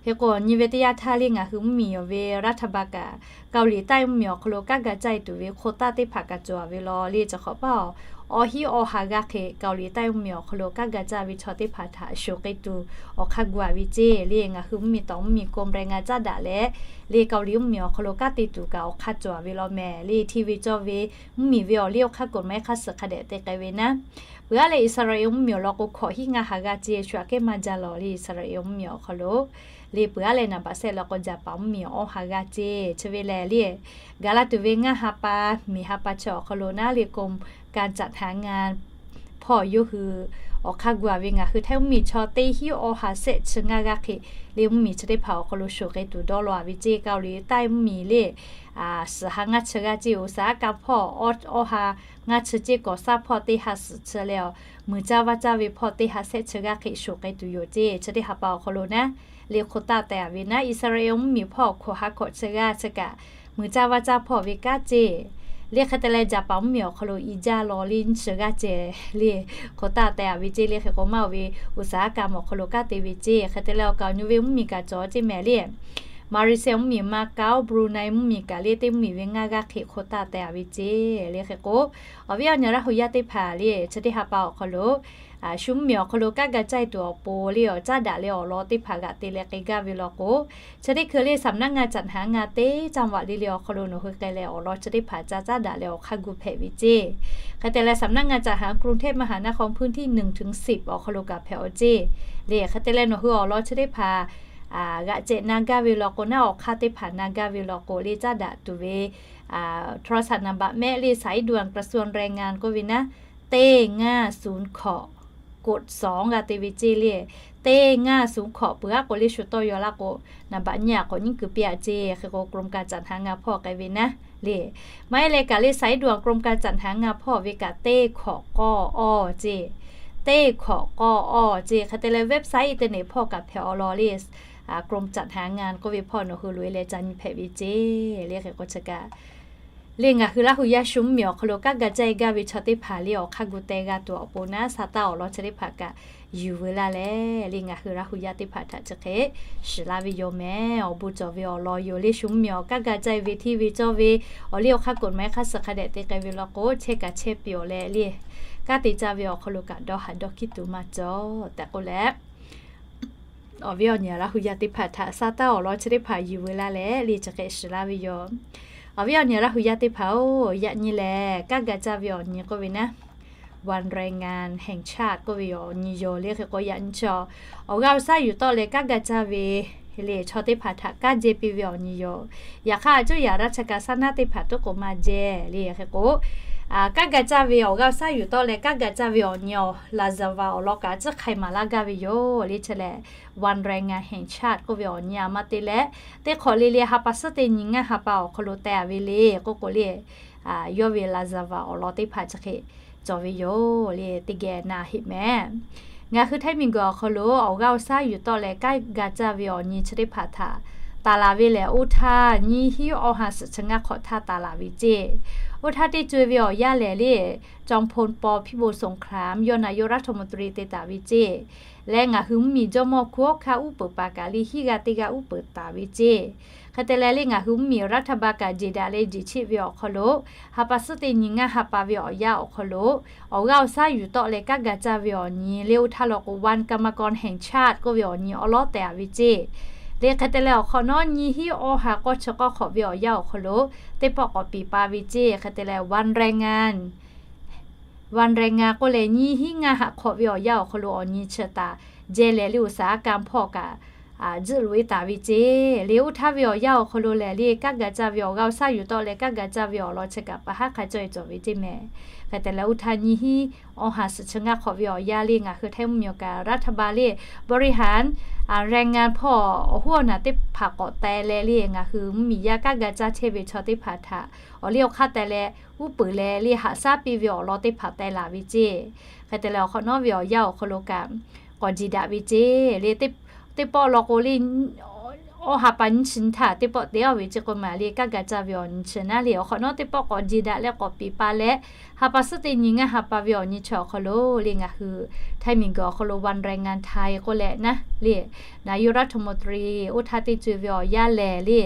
hk'e k'o nyi ve teˇ yanˇ htaˇ le ngaˬ hui mvuhˇmiˬ ve รัฐบาล kaꞈ Kaoˍliˍtaˆ mvuhˇmiˬ awˬ hk'aw lo kanˉ g'a caˇ tuˬ ve โควต้า teˇ hpaˍ kaꞈ cawˬ a ve law le, chi hk'awꞈ paˇ awˬ awˇ hinˉ awˇ ha g'aˇ hk'e Kaoˍliˍtaˆ mvuhˇmiˬ awˬ hk'aw lo kanˉ g'a caˇ ve chaw teˇ hpaˍ htaꞈ shu k'ai tuˬ awˬ hk'aˇ gu a ve ceˇ le. Ngaˬ hui mvuhˇmiˬ tawˍ mvuhˇmiˬ กรมแรงงาน caˉ daꞈ leh le Kaoˍliˍ mvuhˇmiˬ awˬ hk'aw lo kanˉ te tuˬ kaꞈ awˬ hk'aˇ cawˬ a ve law mehˍ le. Hteˇ ve cawˇ ve mvuhˇmiˬ ve awˬ liˇ awˬ hk'aˇ กฎหมาย hk'aˇ suh hk'a dehꞈ te k'ai ve naˉ, peuˬ aˉ leh Iˉsaˍreˍlaˆ mvuhˇmiˬ awˬ lawn k'o hkawꞈ hinˉ ngaˇ ha g'aˇ ceˇ shu aꞈ kehˉ maˇ jaˇ lawˬ le. Iˉsaˍreˍlaˆ mvuhˇmiˬ awˬ hk'aw lo le peuˬ aˉ leh naˍ baꞈ sehˆ law k'o Jaˍpaˍ mvuhˇmiˬ awˬ ha g'aˇ ceˇ. Chi ve lehˬ le gaˬ la tuˬ ve ngaˇ ha pa miˬ ha pa chi awˬ hk'aw lo naˉ le กรมการจัดหางาน hpawˇ yawˇ hui awˬ hk'aˇ gu a ve ngaˬ hui Htaiˇ mvuhˇmiˬ chaw teˇ hinˉ awˇ ha sehˆ chi ngaˇ g'aˇ hk'e le mvuhˇmiˬ chi teˇ hpaˍ awˬ hk'aw lo shu k'ai tuˬ dawˇ law a ve ceˇ. Kaoˍliˍtaˆ mvuhˇmiˬ le suhˍ ha ngaˇ chi g'aˇ ceˇ, อุตสาหกรรม hpawˇ awˇ ha ngaˇ chi ceˇ, kawˍ saˇ hpawˇ teˇ ha suhˍ chi leh awˬ, muiˬ caˇ vaˇ caˇ ve hpawˇ teˇ ha sehˆ chi g'aˇ hk'e shoˍ k'ai tuˬ yoˬ ceˇ. Chi teˇ ha pa awˬ hk'aw lo naˉ, le hk'oˆ taˆ teh a ve naˉ, Iˉsaˍreˍlaˆ mvuhˇmiˬ hpawˇ hkawꞈ ha hkawꞈ chi g'aˇ chi kaꞈ muiˬ caˇ vaˇ caˇ hpawˇ ve kanˉ ceˇ. Le hk'e te leh Jaˍpaˍ mvuhˇmiˬ awˬ hk'aw lo i jaˇ law le nyiˇ chi g'aˇ ceˇ le hk'oˆ taˆ teh a ve ceˇ. Le hk'e k'o maˇ oˬ ve อุตสาหกรรม awˬ hk'aw lo kanˉ te ve ceˇ. Hk'e te leh awˬ kaˍ awˬ nu ve mvuhˇmiˬ kaꞈ cawˬ ceˇ mehˍ le. Malaysia mvuhˇmiˬ, Macau, Brunei mvuhˇmiˬ kaꞈ le teˇ mvuhˇmiˬ ve ngaˇ g'aˇ hk'e hk'oˆ taˆ teh a ve ceˇ. Le hk'e k'o, awˬ viˉ awˬ nyi Laˇ hu yaˇ teˇ hpaˍ le chi teˇ ha pa awˬ hk'aw lo shu mvuhˇmiˬ awˬ hk'aw lo kanˉ ga caˇ tuˬ awˬ pon le awˬ caˉ daꞈ leh awˬ lawn teˇ hpaˍ g'aꞈ te leh k'ai gaˇ ve law k'o, chi teˇ hkui le สำนักงานจัดหางาน teˇ caˇ vaꞈ le le awˬ hk'aw lo nawˬ hui k'ai leh awˬ lawn chi teˇ hpaˍ ca caˉ daꞈ leh awˬ hk'aˇ gu hpehꞈ ve ceˇ. Hk'e te leh สำนักงานจัดหางาน กรุงเทพมหานคร พื้นที่ หนึ่งถึงสิบ awˬ hk'aw lo kaꞈ hpehꞈ awˬ ceˇ. Le hk'e te leh nawˬ hui awˬ lawn chi teˇ hpaˍ g'aꞈ cehˬ na gaˇ ve law k'o naˉ, awˬ hk'aˇ teˇ hpaˍ na gaˇ ve law k'o le caˉ daꞈ tuˬ ve โทรศัพท์ นัมเบอร์ mehˆ le สายด่วนกระทรวงแรงงาน k'oˆ ve naˉ, teˇ ngaˇ suˍ hkawꞈ กดสอง g'a te ve ceˇ le. Teˇ ngaˇ suˍ hkawꞈ peuˬ aˉ k'o le shu tawˇ yaw laˇ k'o, นัมเบอร์ nyiˇ a k'awꞈ nyiˉ kuiˬ piˇ a ceˇ. Hk'e k'o กรมการจัดหางาน hpawˇ k'ai ve naˉ le. Maˇ heˆ leh kaꞈ le สายด่วนกรมการจัดหางาน hpawˇ ve kaꞈ teˇ hkawꞈ k'awˇ awˇ ceˇ. Teˇ hkawꞈ k'awˇ awˇ ceˇ. Hk'e te leh เว็บไซต์ internet hpawˇ kaꞈ hpehꞈ awˬ lawn le กรมจัดหางาน k'oˆ ve hpawˇ nawˬ hui loꞈ e leh ca nyi hpehꞈ ve ceˇ. Le hk'e k'o chi kaꞈ le ngaˬ hui Laˇ hu yaˇ shu mvuhˇmiˬ awˬ hk'aw lo kanˉ ga caˇ e gaˇ ve chaw teˇ hpaˍ le awˬ hk'aˇ gu teh g'a tuˬ awˬ pon naˉ, sa taˇ awˬ lawn chi teˇ hpaˍ kaꞈ yuˬ veu laˇ leh, le ngaˬ hui Laˇ hu yaˇ teˇ hpaˍ htaꞈ chi hk'e shiˍ laˇ ve yoˬ mehˍ. Awˬ bon cawˬ ve awˬ lawn yoˬ le. Shu mvuhˇmiˬ awˬ kanˉ ga caˇ e ve hteˇ ve cawˇ ve awˬ liˇ awˬ hk'aˇ กฎหมาย hk'a suhˍ hk'a dehꞈ te k'ai ve law k'o, chehˇ kaꞈ chehˇ piˇ awˬ leh le kanˉ te caˇ ve awˬ hk'aw lo kaꞈ dawˇ haˍ dawˇ hkiˉ tuˬ maˇ cawˬ tehꞈ k'oˆ leh, awˬ viˉ awˬ nyi Laˇ hu yaˇ teˇ hpaˍ htaꞈ sa taˇ awˬ lawn chi teˇ hpaˍ yuˬ veu laˇ leh le chi hk'e shiˍ laˇ ve yoˬ. Awˬ viˉ awˬ nyi Laˇ hu yaˇ teˇ hpaˍ-oˬ, yaꞈ nyi lehˬ kanˉ ga caˇ ve awˬ nyi k'oˆ ve naˉ, วันแรงงานแห่งชาติ k'oˆ ve awˬ nyi yoˬ. Le hk'e k'o yaꞈ nyi chi awˬ g'aˇ awˬ shaˉ yuˬ tawˆ leh kanˉ ga caˇ ve le chaw teˇ hpaˍ htaꞈ kanˉ jehˇ piˇ ve awˬ nyi yoˬ. Yaꞈ hk'aˇ, a cuˇ yaꞈ raˇ cha ka saˉ naˉ teˇ hpaˍ tuˉ k'o maˇ jehˇ le. Hk'e k'o, kanˉ ga caˇ ve awˬ g'aˇ awˬ shaˉ yuˬ tawˆ leh kanˉ ga caˇ ve awˬ nyi awˬ laˍzaˍvaˍ awˬ lawn kaꞈ a ciˉ hk'ai maˍ laˇ gaˇ ve yoˬ. Le chi lehˬ วันแรงงานแห่งชาติ k'oˆ ve awˬ nyi a ma te leh, teˇ hk'awꞈ le le ha pa suhˉ teˇ nyi ngaˇ ha pa awˬ hk'aw lo teh a ve le k'oˆ k'o le, yawˇ ve laˍzaˍvaˍ awˬ lawn teˇ hpaˍ chi hk'e cawˬ ve yoˬ le. Teˇ geh na heˆ mehˍ. Ngaˬ hui Htaiˇ miˬguiˬ awˬ hk'aw lo awˬ g'aˇ awˬ shaˉ yuˬ tawˆ leh kanˉ ga caˇ ve awˬ nyi chi teˇ hpaˍ htaꞈ taˍ laˬ ve lehˬ, oˇ htaˇ nyiˇ hinˉ awˇ ha suhˍ chi ngaˇ hk'awꞈ htaˇ taˍ laˬ ve ceˇ. Oˇ htaˇ teˇ co e ve awˬ yanˇ lehˬ le, จอมพล ป. พิบูลสงคราม ยอดนายกรัฐมนตรี te taˍ ve ceˇ. Leh ngaˬ hui mvuhˇmiˬ jawˇmawˇ hkunˉ hawˉ hkanˇ uˉ peunˍ paˍ kaꞈ le hiˉ g'a teˇ g'aˇ uˉ peunˍ taˍ ve ceˇ. Hk'e te leh le ngaˬ hui mvuhˇmiˬ รัฐบาล kaꞈ jeˬ daꞈ leh jeˬ cheˆ ve awˬ hk'aw lo, ha pa suhˉ teˇ nyi ngaˇ ha pa ve awˬ yanˇ awˬ hk'aw lo, awˬ g'aˇ awˬ shaˉ yuˬ tawˆ leh kanˉ ga caˇ ve awˬ nyi le oˇ htaˇ law k'o วันกรรมกรแห่งชาติ k'oˆ ve awˬ nyi awˉ lawˉ teh a ve ceˇ. Le hk'e te leh awˬ hk'awꞈ nawˉ nyiˇ hinˉ awˇ ha k'awˇ chi k'awˇ hk'awꞈ ve awˬ yanˇ awˬ hk'aw lo, teˇ pawˆ k'awꞈ piˍ pa ve ceˇ. Hk'e te leh วันแรงงาน วันแรงงาน k'oˆ leh nyiˇ hinˉ ngaˇ ha hk'awꞈ ve awˬ yanˇ awˬ hk'aw lo awˬ nyi chi taˍ jehˇ leh le อุตสาหกรรม hpawˇ kaꞈ tzuhˆ loꞈ e taˍ ve ceˇ. Le oˇ htaˇ ve awˬ yanˇ awˬ hk'aw lo lehˬ le kanˉ ga caˇ ve awˬ g'aˇ awˬ shaˉ yuˬ tawˆ leh kanˉ ga caˇ ve awˬ lawn chi kaꞈ pa haˉ hk'a cawˇ e cawˬ ve ceˇ mehˍ. Hk'e te leh oˇ htaˇ nyiˇ hinˉ awˇ ha suhˍ chi ngaˇ hk'awꞈ ve awˬ yanˇ le ngaˬ hui Htaiˇ mvuhˇmiˬ awˬ kaꞈ รัฐบาล le บริหาร แรงงาน hpawˇ awˬ hoˉ awˬ naˬ teˇ hpaˍ k'awꞈ teh leh le ngaˬ hui mvuhˇmiˬ yaˇ kanˉ ga caˇ chehˇ ve chaw teˇ hpaˍ htaꞈ awˬ liˇ awˬ hk'aˇ teh leh uˉ peunˍ leh le haꞈ shaˉ piˇ ve awˬ lawn teˇ hpaˍ teh laˬ ve ceˇ. Hk'e te leh awˬ hk'awꞈ nawˉ ve awˬ yanˇ awˬ hk'aw lo kaꞈ k'awꞈ jeˬ daꞈ ve ceˇ. Le teˇ pawˆ law k'o le, awˇ ha pa nyiˇ chi nyi htaˇ teˇ pawˆ te aˇ ve ceˇ k'o maˬ le kanˉ ga caˇ ve awˬ nyi chi naˉ le awˬ hk'awꞈ nawˉ teˇ pawˆ k'awꞈ jeˬ daꞈ leh k'awꞈ piˍ pa leh, ha pa suhˉ teˇ nyi ngaˇ ha pa ve awˬ nyi chi awˬ hk'aw lo le ngaˬ hui Htaiˇ miˬguiˬ awˬ hk'aw lo วันแรงงานไทย k'oˆ leh naˉ le, naˍ yuˇ raˇ htaꞈ maw tari oˇ htaˇ teˇ co e ve awˬ yanˇ lehˬ le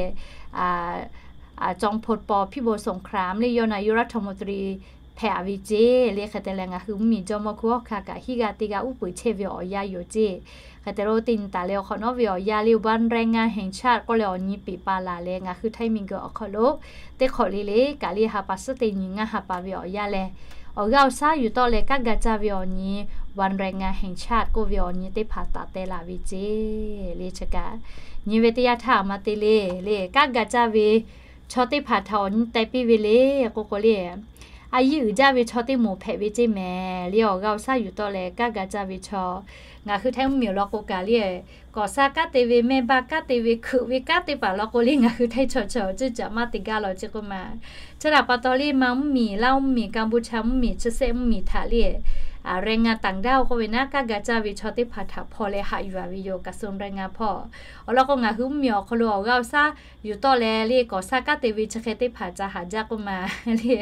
จอมพล ป. พิบูลสงคราม le yawˇ naˍ yuˇ raˇ htaꞈ maw tari hpehꞈ a ve ceˇ. Le hk'e te leh ngaˬ hui mvuhˇmiˬ jawˇmawˇ hkunˉ hawˉ hkanˇ kaꞈ hiˉ g'a teˇ g'aˇ uˉ peunˍ chehˇ ve awˬ yanˇ yoˬ ceˇ. Hk'e te leh oˇ teˇ nyi taˍ leh awˬ hk'awꞈ nawˉ ve awˬ yanˇ le วันแรงงานแห่งชาติ k'oˆ leh awˬ nyi piˍ pa laˬ leh ngaˬ hui Htaiˇ miˬguiˬ awˬ hk'aw lo teˇ hk'awꞈ le le kaꞈ le ha pa suhˉ teˇ nyi ngaˇ ha pa ve awˬ yanˇ lehˬ, awˬ g'aˇ awˬ shaˉ yuˬ tawˆ leh kanˉ ga caˇ ve awˬ nyi วันแรงงานแห่งชาติ k'oˆ ve awˬ nyi teˇ hpaˍ taˍ teh laˬ ve ceˇ. Le chi kaꞈ nyi ve teˇ yanˇ htaˇ a ma te le le kanˉ ga caˇ ve chaw teˇ hpaˍ htaꞈ awˬ nyi teh piˇ ve le k'oˆ k'o le, a yiˉ uiˍ jaˇ ve chaw teˇ moˍ hpehꞈ ve ceˇ mehˍ le. Awˬ g'aˇ awˬ shaˉ yuˬ tawˆ leh kanˉ ga caˇ ve chaw, ngaˬ hui htaiˇ mvuhˇmiˬ awˬ lawn k'o kaꞈ le, kawꞈ sha kanˉ te ve, mehˇ baˆ kanˉ te ve, hkeuꞈ ve kanˉ teˇ hpaˍ lawn k'o le, ngaˬ hui htaiˇ chaw chaw ceuˇ caꞈ maˇ te gaˇ law ceˇ k'oˆ ma. Chi htaꞈ pa taw le, Manˇ mvuhˇmiˬ, Laˇ mvuhˇmiˬ, Kanˇ buˇ cha mvuhˇmiˬ, chi sehˆ mvuhˇmiˬ htaꞈ le, แรงงานต่างด้าว k'oˆ ve naˉ, kanˉ ga caˇ ve chaw teˇ hpaˍ htaꞈ hpaw leh haꞈ yuˬ a ve yoˬ, กระทรวงแรงงาน hpawˇ. Awˬ lawn k'o, ngaˬ hui mvuhˇmiˬ awˬ hk'aw lo awˬ g'aˇ awˬ shaˉ yuˬ tawˆ leh le, kawꞈ sha kanˉ te ve chi hk'e teˇ hpaˍ ca haꞈ jaˇ k'oˆ ma le.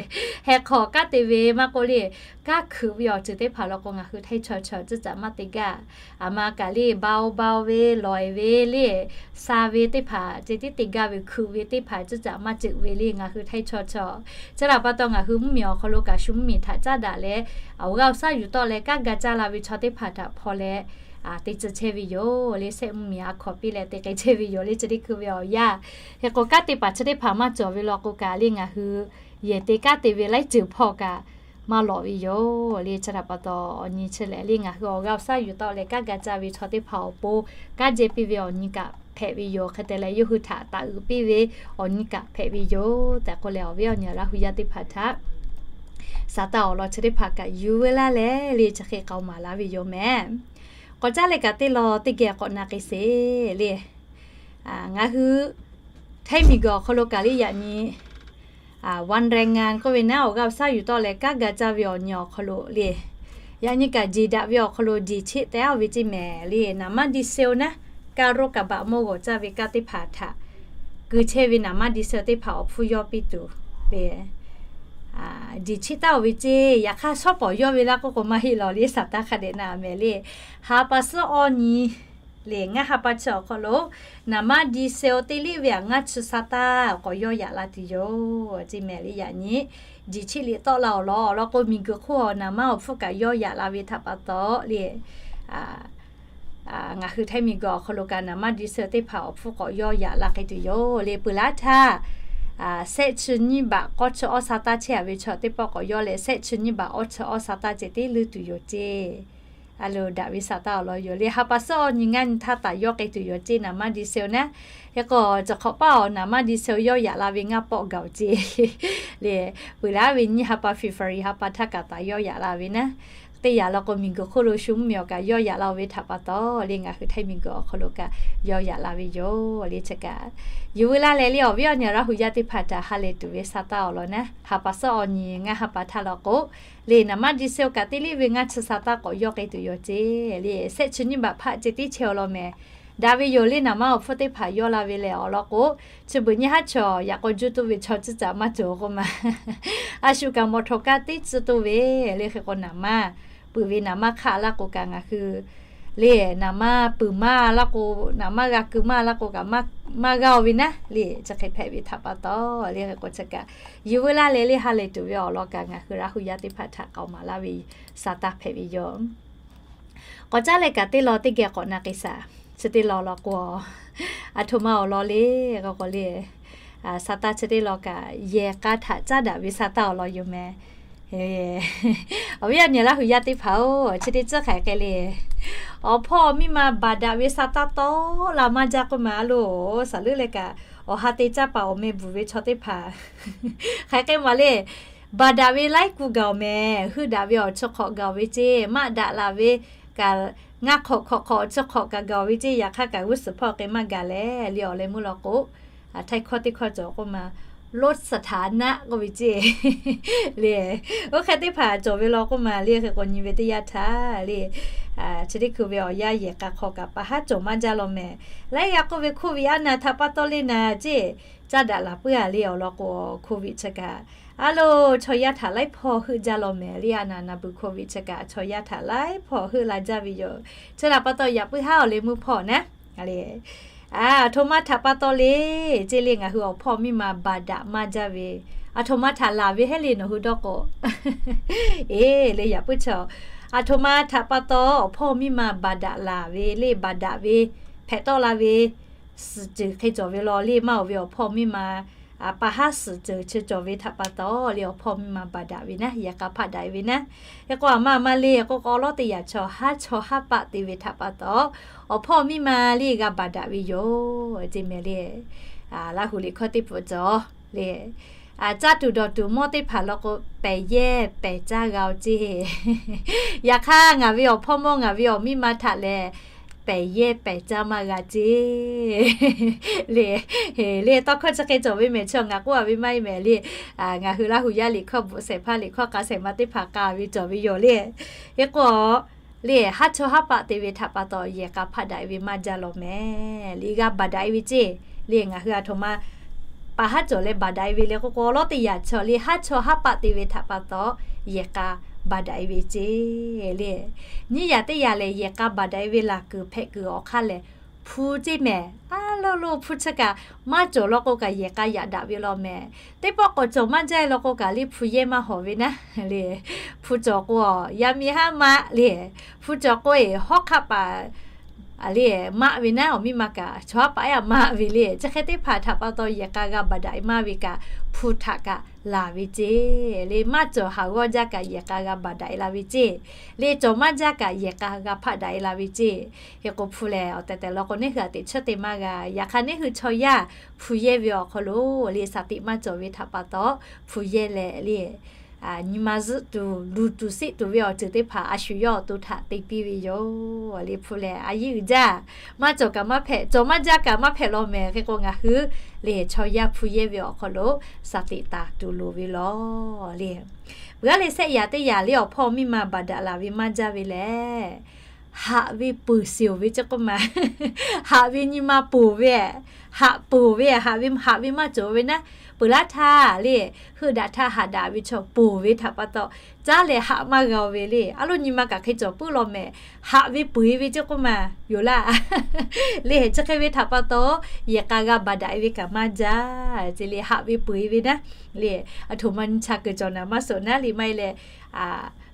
Heh hk'awꞈ kanˉ te ve maˇ k'oˆ le, kanˉ hkeuꞈ ve awˬ ceuˬ teˇ hpaˍ lawn k'o, ngaˬ hui htaiˇ chaw chaw ceuˇ caꞈ maˇ te gaˇ. Aˬ ma kaꞈ le, เบาเบา ve, lawˬ e ve le, sha ve teˇ hpaˍ ceh tiˉ te gaˇ ve, hkeuꞈ ve teˇ hpaˍ ceuˇ caꞈ maˇ ceuˬ ve le, ngaˬ hui htaiˇ chaw chaw. Chi htaꞈ pa taw, ngaˬ hui mvuhˇmiˬ awˬ hk'aw lo kaꞈ shu mvuhˇmiˬ htaꞈ caˉ daꞈ leh, awˬ g'aˇ awˬ shaˉ yuˬ tawˆ leh kanˉ ga caˇ la ve chaw teˇ hpaˍ htaꞈ hpaw leh te tcuh chehˇ ve yoˬ le. Sehˆ mvuhˇmiˬ a hkawꞈ piˇ leh te k'ai chehˇ ve yoˬ le. Chi teˇ hkui ve awˬ yanˇ, hk'e k'o kanˉ te paˍ chi teˇ hpaˍ maˇ cawˬ ve law k'o kaꞈ le, ngaˬ hui yehˬ te kanˉ te ve laiˉ ceuˬ hpawˇ kaꞈ maˇ lawꞈ ve yoˬ le. Chi htaꞈ pa taw, awˬ nyi chi lehˬ le, ngaˬ hui awˬ g'aˇ awˬ shaˉ yuˬ tawˆ leh kanˉ ga caˇ ve chaw teˇ hpaˍ awˬ pon kanˉ jehˇ piˇ ve awˬ nyi kaꞈ hpehꞈ ve yoˬ. Hk'e te leh, yawˇ hui htaꞈ taˍ uiˍ piˇ ve awˬ nyi kaꞈ hpehꞈ ve yoˬ tehꞈ k'oˆ leh, awˬ viˉ awˬ nyi Laˇ hu yaˇ teˇ hpaˍ htaꞈ sa taˇ awˬ lawn chi teˇ hpaˍ kaꞈ yuˬ veu laˇ leh le, chi hk'e k'aoˍ maˍ laˇ ve yoˬ mehˍ. K'awꞈ caˉ leh kaꞈ teˇ law teˇ geh k'awꞈ na k'ai sheˍ le. Ngaˬ hui htaiˇ miˬguiˬ awˬ hk'aw lo kaꞈ le yaꞈ nyi วันแรงงาน k'oˆ ve naˉ, awˬ g'aˇ awˬ shaˉ yuˬ tawˆ leh kanˉ ga caˇ ve awˬ nyi awˬ hk'aw lo le, yaꞈ nyi kaꞈ jeˬ daꞈ ve awˬ hk'aw lo jeˬ cheˆ teh a ve ceˇ mehˍ le. Naˍ manˇ ดีเซล naˉ, การรถกระบะ mawˇ g'awˬ caˇ ve kanˉ teˇ hpaˍ htaꞈ keu chehˇ ve naˍ manˇ ดีเซล teˇ hpaˍ awˬ hpfuhˇ yawˇ piˇ tuˬ le, jeˬ cheˆ taˍ oˬ ve ceˇ. Yaꞈ hk'aˇ, shawˉ pawˍ yawˇ ve laˇ k'oˆ k'o maˇ heˆ lawˬ le, saˍ taˇ hk'a dehꞈ na mehˍ le. Ha pa suhˉ awˇ nyi le, ngaˇ ha pa chi awˬ hk'aw lo naˍ manˇ ดีเซล teˇ liˇ ve aꞈ ngaˇ chi sa taˇ k'awꞈ yawˇ yaꞈ la tuˬ yoˬ ceˇ mehˍ le. Yaꞈ nyi jeˬ cheˆ liꞈ tawˆ la awˬ lawn, awˬ lawn k'o, miˬguiˬ hk'oˆ awˬ naˍ manˇ awˬ hpfuhˇ kaꞈ yawˇ yaꞈ la ve htaꞈ pa taw le, ngaˬ hui htaiˇ miˬguiˬ awˬ hk'aw lo kaꞈ naˍ manˇ ดีเซล teˇ hpaˍ awˬ hpfuhˇ k'awꞈ yawˇ yaꞈ la k'ai tuˬ yoˬ le. Peuˬ laˇ htaˇ, sehˆ chi nyiˇ baꞈ k'awˇ chi awˇ sa taˇ chehˇ a ve chaw teˇ pawˆ k'awꞈ yawˇ leh, sehˆ chi nyiˇ baꞈ awˇ chi awˇ sa taˇ ceh tiˉ leuˇ tuˬ yoˬ ceˇ. A lo, daꞈ ve saˍ taˇ awˬ lawn yoˬ le. Ha pa suhˉ awˇ nyi ngaˇ nyi htaˇ taˍ yawˇ k'ai tuˬ yoˬ ceˇ, naˍ manˇ ดีเซล naˉ. Hk'e k'o, chi hk'awꞈ paˆ awˬ naˍ manˇ ดีเซล yawˇ yaꞈ la ve ngaˇ pawˆ gaˬ oˬ ceˇ le. Peuˬ laˇ ve nyiˇ ha pa February ha pa htaˇ kaꞈ taˍ yawˇ yaꞈ la ve naˉ. Teˇ yanˇ law k'o, miˬguiˬ hk'oˆ lo shu mvuhˇmiˬ awˬ kaꞈ yawˇ yaꞈ la oˬ ve htaꞈ pa taw le, ngaˬ hui htaiˇ miˬguiˬ awˬ hk'aw lo kaꞈ yawˇ yaꞈ la ve yoˬ le. Chi kaꞈ yuˬ veu laˇ leh le, awˬ viˉ awˬ nyi Laˇ hu yaˇ teˇ hpaˍ htaꞈ ha lehˬ tuˬ ve saˍ taˇ awˬ lawn naˉ, ha pa suhˉ awˬ nyi ngaˇ ha pa htaˇ law k'o le, naˍ manˇ ดีเซล kaꞈ teˇ liˇ ve ngaˇ chi sa taˇ k'awꞈ yawˇ k'ai tuˬ yoˬ ceˇ le. Sehˆ chi nyiˇ baꞈ hpaˆ ceh tiˉ chehˇ awˬ lawn mehˍ. Daꞈ ve yoˬ le, naˍ manˇ awˬ hpfuhˇ teˇ hpaˍ yawˇ la ve lehˬ, awˬ lawn k'o, chi beuꞈ nyi haˉ chaw yaꞈ k'aw juˇ tuˇ ve chaw tcuhˉ caꞈ maˇ cawˬ k'oˆ ma. A shu kaꞈ mawˬ htaw kaˇ teˇ tcuhˉ tuˇ ve le. Hk'e k'o, naˍ manˇ peuˬ ve naˍ manˇ hk'aˆ laˇ k'o kaꞈ ngaˬ hui le, naˍ manˇ peuˬ maˇ laˇ k'o, naˍ manˇ g'a keu maˇ laˇ k'o kaꞈ maˇ g'a oˬ ve naˉ le. Chi hk'e hpehꞈ ve htaꞈ pa taw le, hk'e k'o chi kaꞈ yuˬ veu laˇ leh le, ha lehˬ tuˬ ve awˬ lawn kaꞈ ngaˬ hui Laˇ hu yaˇ teˇ hpaˍ htaꞈ k'aoˍ maˍ laˇ ve saˍ taˇ hpehꞈ ve yoˬ. K'awꞈ caˉ leh kaꞈ teˇ law teˇ geh k'awꞈ na k'ai shaˍ. Chi teˇ law law k'o, aˬ htoꞈ ma awˬ lawn le k'o k'o le, saˍ taˇ chi teˇ law kaꞈ yehˬ k'a htaꞈ caˉ daꞈ ve saˍ taˇ awˬ lawn yoˬ mehˍ. Awˬ viˉ awˬ nyi Laˇ hu yaˇ teˇ hpaˍ-oˬ, chi teˇ tcuhˉ hk'aˬ hk'e le, awˬ hpawˇ miˇ ma baˬ daꞈ ve saˍ taˇ tawˆ la maˇ jaˇ k'oˆ ma loˬ. Saˍ leuˉ leh kaꞈ, awˬ ha te caˇ paˍ awˬ meh bvuhˬ ve chaw teˇ hpaˍ hk'aˬ hk'e ma le, baˬ daꞈ ve laiˉ ku gaˬ oˬ mehˍ. Heuˆ daꞈ ve awˬ chi hk'awꞈ gaˬ oˬ ve ceˇ, maˇ daꞈ laˬ ve kaꞈ, ngaˇ hk'awꞈ hk'awꞈ hk'awꞈ awˬ chi hk'awꞈ kaꞈ gaˬ oˬ ve ceˇ. Yaꞈ hk'aˇ kaꞈ g'uˇ suhˍ hpawˇ k'e maˇ gaˬ leh le, awˬ leh meuˇ law k'o, htaiˇ hkawˇ teˇ hkawˇ cawˬ k'oˆ ma, ลดสถานะ k'oˆ ve ceˇ le. Oˇ hk'e teˇ hpaˍ cawˬ ve law k'oˆ ma le. Hk'e k'o nyi ve teˇ yanˇ htaˇ le, chi teˇ hkui ve awˬ yanˇ yehˬ k'a hk'aw kaꞈ pa haˉ cawˬ maˇ jaˇ law mehˍ. Laiˉ g'a k'oˆ ve โควิด aˉ naˍ htaꞈ pa taw le naˍ ceˇ, caˇ daꞈ laˬ puiˉ a le. Awˬ lawn k'o, โควิด chi kaꞈ a lo, chaw yaˇ htaꞈ laiˉ hpawˇ heuˆ jaˇ law mehˍ le. Aˉ naˍ naˍ beuˬ โควิด chi kaꞈ chaw yaˇ htaꞈ laiˉ hpawˇ heuˆ la jaˇ ve yoˬ. Chi htaꞈ pa taw yaꞈ puiˉ haˉ awˬ leh meuˇ hpawˇ naˉ le, aˬ htoꞈ ma htaꞈ pa taw le ceˇ le, ngaˬ hui awˬ hpawˇ miˇ ma baˬ daꞈ maˇ jaˇ ve, aˬ htoꞈ ma htaꞈ laˬ ve heˆ le nawˬ hui dawˇ k'o, eˬ le yaꞈ puiˉ chaw, aˬ htoꞈ ma htaꞈ pa taw awˬ hpawˇ miˇ ma baˬ daꞈ laˬ ve le, baˬ daꞈ ve hpehꞈ tawˆ la ve suhˍ ceuˬ hk'e cawˬ ve law le. Maˇ oˬ ve awˬ hpawˇ miˇ ma pa haˉ suhˍ ceuˬ chi cawˬ ve htaꞈ pa taw le, awˬ hpawˇ miˇ ma baˬ daꞈ ve naˉ, yehˬ k'a hpaˆ daꞈ ve naˉ. Hk'e k'o, aˬ ma aˬ ma le k'o, k'awꞈ lawˉ teˇ yaꞈ chaw haˉ chaw haˉ paˆ te ve htaꞈ pa taw, awˬ hpawˇ miˇ ma le g'a baˬ daꞈ ve yoˬ ceˇ mehˍ le. Laˇ hu liꞈ hkawˇ teˇ pfuhꞈ cawˬ le, caˇ tuˬ dawˬ tuˬ mawˇ teˇ hpaˍ law k'o, pehˬ yehˇ pehˬ caˇ g'a-o ceˇ. Yaꞈ hk'aˇ, ngaˬ ve awˬ hpawˇ mawˇ ngaˬ ve awˬ miˇ ma htaꞈ lehˬ, pehˬ yehˇ pehˬ caˇ maˇ g'a ceˇ le. Le, tawˇ hkawˇ chi hk'e cawˬ ve mehˍ chi ngaˬ k'oˆ a ve maˇ heˆ mehˍ le. Ngaˬ hui Laˇ hu yaˇ liꞈ hkawˇ bvuhꞈ shehˍ hpaˇ liꞈ hkawˇ k'a shehˍ ma teˇ hpaˍ k'a ve cawˬ ve yoˬ le. Hk'e k'o, le, haˉ chawˇ haˉ paˆ te ve htaꞈ pa taw yehˬ k'a hpaˆ daꞈ e ve maˇ jaˇ lawˬ mehˍ le. G'a baˬ daꞈ e ve ceˇ. Le, ngaˬ hui a htoꞈ ma pa haˉ cawˬ leh baˬ daꞈ e ve le k'oˆ k'o, lawˉ teˇ yanˇ chaw le haˉ chawˇ haˉ paˆ te ve htaꞈ pa taw yehˬ k'a baˬ daꞈ e ve ceˇ le. Nyiˇ yanˇ teˇ yanˇ lehˬ, yehˬ k'a baˬ daꞈ e ve laˬ kuiˬ hpehꞈ kuiˬ awˬ hk'aˇ lehˬ, hpu ceˇ mehˍ. A lo lo hpu chi kaꞈ maˇ cawˬ law k'o kaꞈ yehˬ k'a yaꞈ daꞈ ve law mehˍ. Teˇ pawˆ k'awꞈ cawˬ maˇ jaˇ law k'o kaꞈ le hpu yehˇ maˇ hawˍ ve naˉ le. Hpu cawˬ k'o, yaˇ miˇ haˉ maˆ le. Hpu cawˬ k'o e hawˉ hk'aˆ paˍ le maˆ ve naˉ, awˬ miˇ ma kaꞈ chaw haˉ paˍ yaˇ maˆ ve le. Chi hk'e teˇ hpaˍ htaꞈ pa taw yehˬ k'a g'a baˬ daꞈ e maˇ ve kaꞈ, hpu htaꞈ kaꞈ laˬ ve ceˇ le. Maˇ cawˬ haˍ g'awˇ jaˇ kaꞈ yehˬ k'a g'a baˬ daꞈ e la ve ceˇ le. Cawˬ maˇ jaˇ kaꞈ yehˬ k'a g'a hpaˆ daꞈ e la ve ceˇ. Hk'e k'o hpu lehˬ, awˬ tehˬ tehˬ law k'o neˇ hui a teꞈ chawˇ te maˇ g'a. Yaꞈ hk'aˇ neˇ hui chaw yaˇ hpu yehˇ ve awˬ hk'aw lo le, shaˍ tiꞈ maˇ cawˬ ve htaꞈ pa taw hpu yehˇ leh le, nyi ma zuhˆ tuˬ luˬ tuˬ seˆ tuˬ ve awˬ ceuˬ teˇ hpaˍ a shu yawˇ awˬ to htaꞈ te piˇ ve yoˬ le. Hpu lehˬ a yiˉ uiˍ jaˇ, maˇ cawˬ kaꞈ maˇ hpehꞈ, cawˬ maˇ jaˇ kaꞈ maˇ hpehꞈ law mehˍ. Hk'e k'o ngaˬ hui le chaw yaˇ hpu yehˇ ve awˬ hk'aw lo shaˍ tiꞈ taˍ tuˬ loˍ ve law le. Peuˬ aˉ le shehˆ yaꞈ teˇ yaꞈ le awˬ hpawˇ miˇ ma baˬ daꞈ laˬ ve maˇ jaˇ ve lehˬ, haꞈ ve peuˬ shiˍ-oˬ ve ceˇ k'oˆ ma. Haꞈ ve nyi ma ponˬ ve, haꞈ ponˬ ve, haꞈ ve haꞈ ve maˇ cawˬ ve naˉ. Peuˬ laˇ htaˇ le, heuˆ daꞈ htaˇ haꞈ daꞈ ve chaw ponˬ ve htaꞈ pa taw, caˉ leh haꞈ maˇ g'a-o ve le. A lo nyi ma kaꞈ hk'e cawˬ puiˉ law mehˍ. Haꞈ ve peuˬ e ve ceˇ k'oˆ ma yoˬ laˇ. Le chi hk'e ve htaꞈ pa taw, yehˬ k'a g'a baˬ daꞈ e ve kaꞈ maˇ jaˇ ce le. Haꞈ ve peuˬ e ve naˉ le, a htoꞈ ma nyi cha kuiˬ cawˬ naˍ maˇ suhˍ naˉ le maˇ heˆ leh,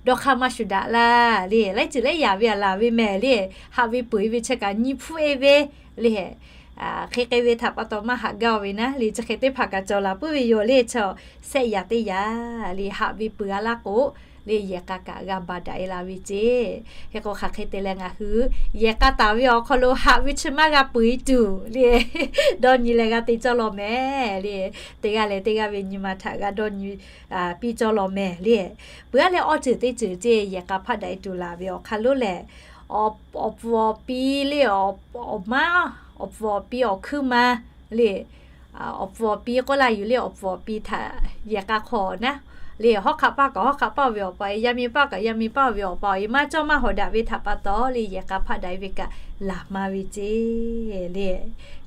dawˇ hk'aˇ maˇ shuˍ daꞈ laˇ le. Laiˉ ceuˬ laiˉ yaꞈ ve a laˬ ve mehˍ le. Haꞈ ve peuˬ e ve chi kaꞈ nyi hpuˇ e ve le. Hk'e k'ai ve htaꞈ pa taw maˇ haꞈ gaˇ-o ve naˉ le. Chi hk'e teˇ hpaˍ kaꞈ cawˬ laˬ puiˉ ve yoˬ le. Chaw shehˆ yaꞈ teˇ yaꞈ le haꞈ ve peuˬ a laˇ k'o le, yehˬ k'a kaꞈ g'a baˬ daꞈ e la ve ce. Hk'e k'o hk'aˬ hk'e te leh ngaˬ hui yehˬ k'a taˍ ve awˬ hk'aw lo haꞈ ve chi maˇ g'a peuˬ e tuˬ le, dawˇ nyi leh g'a te cawˇ law mehˍ le. Teˇ g'aˇ leh teˇ g'aˇ ve nyi ma htaꞈ g'a dawˇ nyi piˇ cawˇ law mehˍ le. Peuˬ aˉ leh awˬ ceuˬ teˇ ceuˬ ce yehˬ k'a hpaˆ daꞈ e tuˬ laˬ ve awˬ hk'aˇ lonˉ lehˬ, awˬ pfuhˍ awˬ pi le, awˬ maˉ, awˬ pfuhˍ awˬ pi awˬ hkuiˉ ma le, awˬ pfuhˍ awˬ pi k'oˆ laˇ yuˬ le. Awˬ pfuhˍ awˬ pi htaꞈ yehˬ k'a hk'aw naˉ le, hawˉ hk'aˆ paˇ kaꞈ hawˉ hk'aˆ paˇ ve awˬ pa, yaˇ miˇ paˇ kaꞈ yaˇ miˇ paˇ ve awˬ pa, maˇ cawˇ maˇ hawˍ daꞈ ve htaꞈ pa taw le, yehˬ k'a hpaˆ daꞈ e ve kaꞈ laˬ maˇ ve ce le.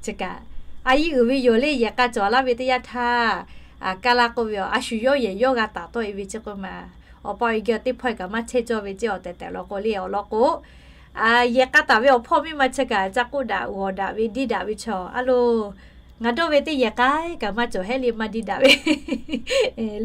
Chi kaꞈ a yiˉ uiˍ ve yoˬ le. Yehˬ k'a cawˬ laˇ ve teˇ yanˇ htaˇ, kaˇ laˇ k'oˆ ve a shu yawˇ yehˬ yawˇ g'a taˍ tawˆ e ve ceˇ k'oˆ ma. Awˬ pa awˬ e geh teˇ hpawˇ kaꞈ maˇ chehˇ cawˇ ve ceˇ. Awˬ tehˬ tehˬ law k'o le awˬ lawn k'o, yehˬ k'a taˍ ve awˬ hpawˇ miˇ ma chi kaꞈ ca k'oˆ daꞈ g'awˬ daꞈ ve diˇ daꞈ ve chaw a lo, ngaˬ dawˇ ve teˇ yehˬ k'a kaꞈ maˇ cawˬ hehˉ le maˇ diˇ daꞈ ve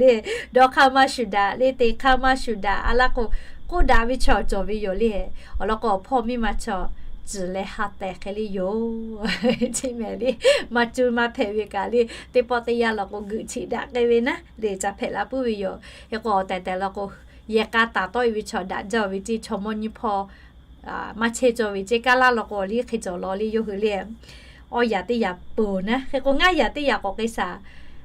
le. Dawˇ hk'aˇ maˇ shuˍ daꞈ le, te hk'aˇ maˇ shuˍ daꞈ a laˇ k'o, k'oˆ daꞈ ve chaw cawˬ ve yoˬ le. Awˬ lawn k'o awˬ hpawˇ miˇ ma chaw ciˬ leh ha tehˬ hk'e le yoˬ ce mehˍ le. Maˇ cuˇ maˇ hpehꞈ ve kaꞈ le, teˇ pawˆ teˇ yanˇ law k'o geuꞈ cheꞈ daꞈ k'ai ve naˉ le ca hpehꞈ la puiˉ ve yoˬ. Hk'e k'o awˬ tehˬ tehˬ law k'o, yehˬ k'a taˍ tawˆ e ve chaw daꞈ jaˇ ve ceˇ. Chaw mawˇ nyiˇ hpawˇ maˇ chehˇ cawˇ ve ceˇ. Kaˇ laˇ law k'o liˇ hk'e cawˬ law le yawˇ hui le. Awˇ yaꞈ teˇ yaꞈ peuˬ naˉ. Hk'e k'o ngaˇ yaꞈ teˇ yaꞈ k'awꞈ k'ai shaˍ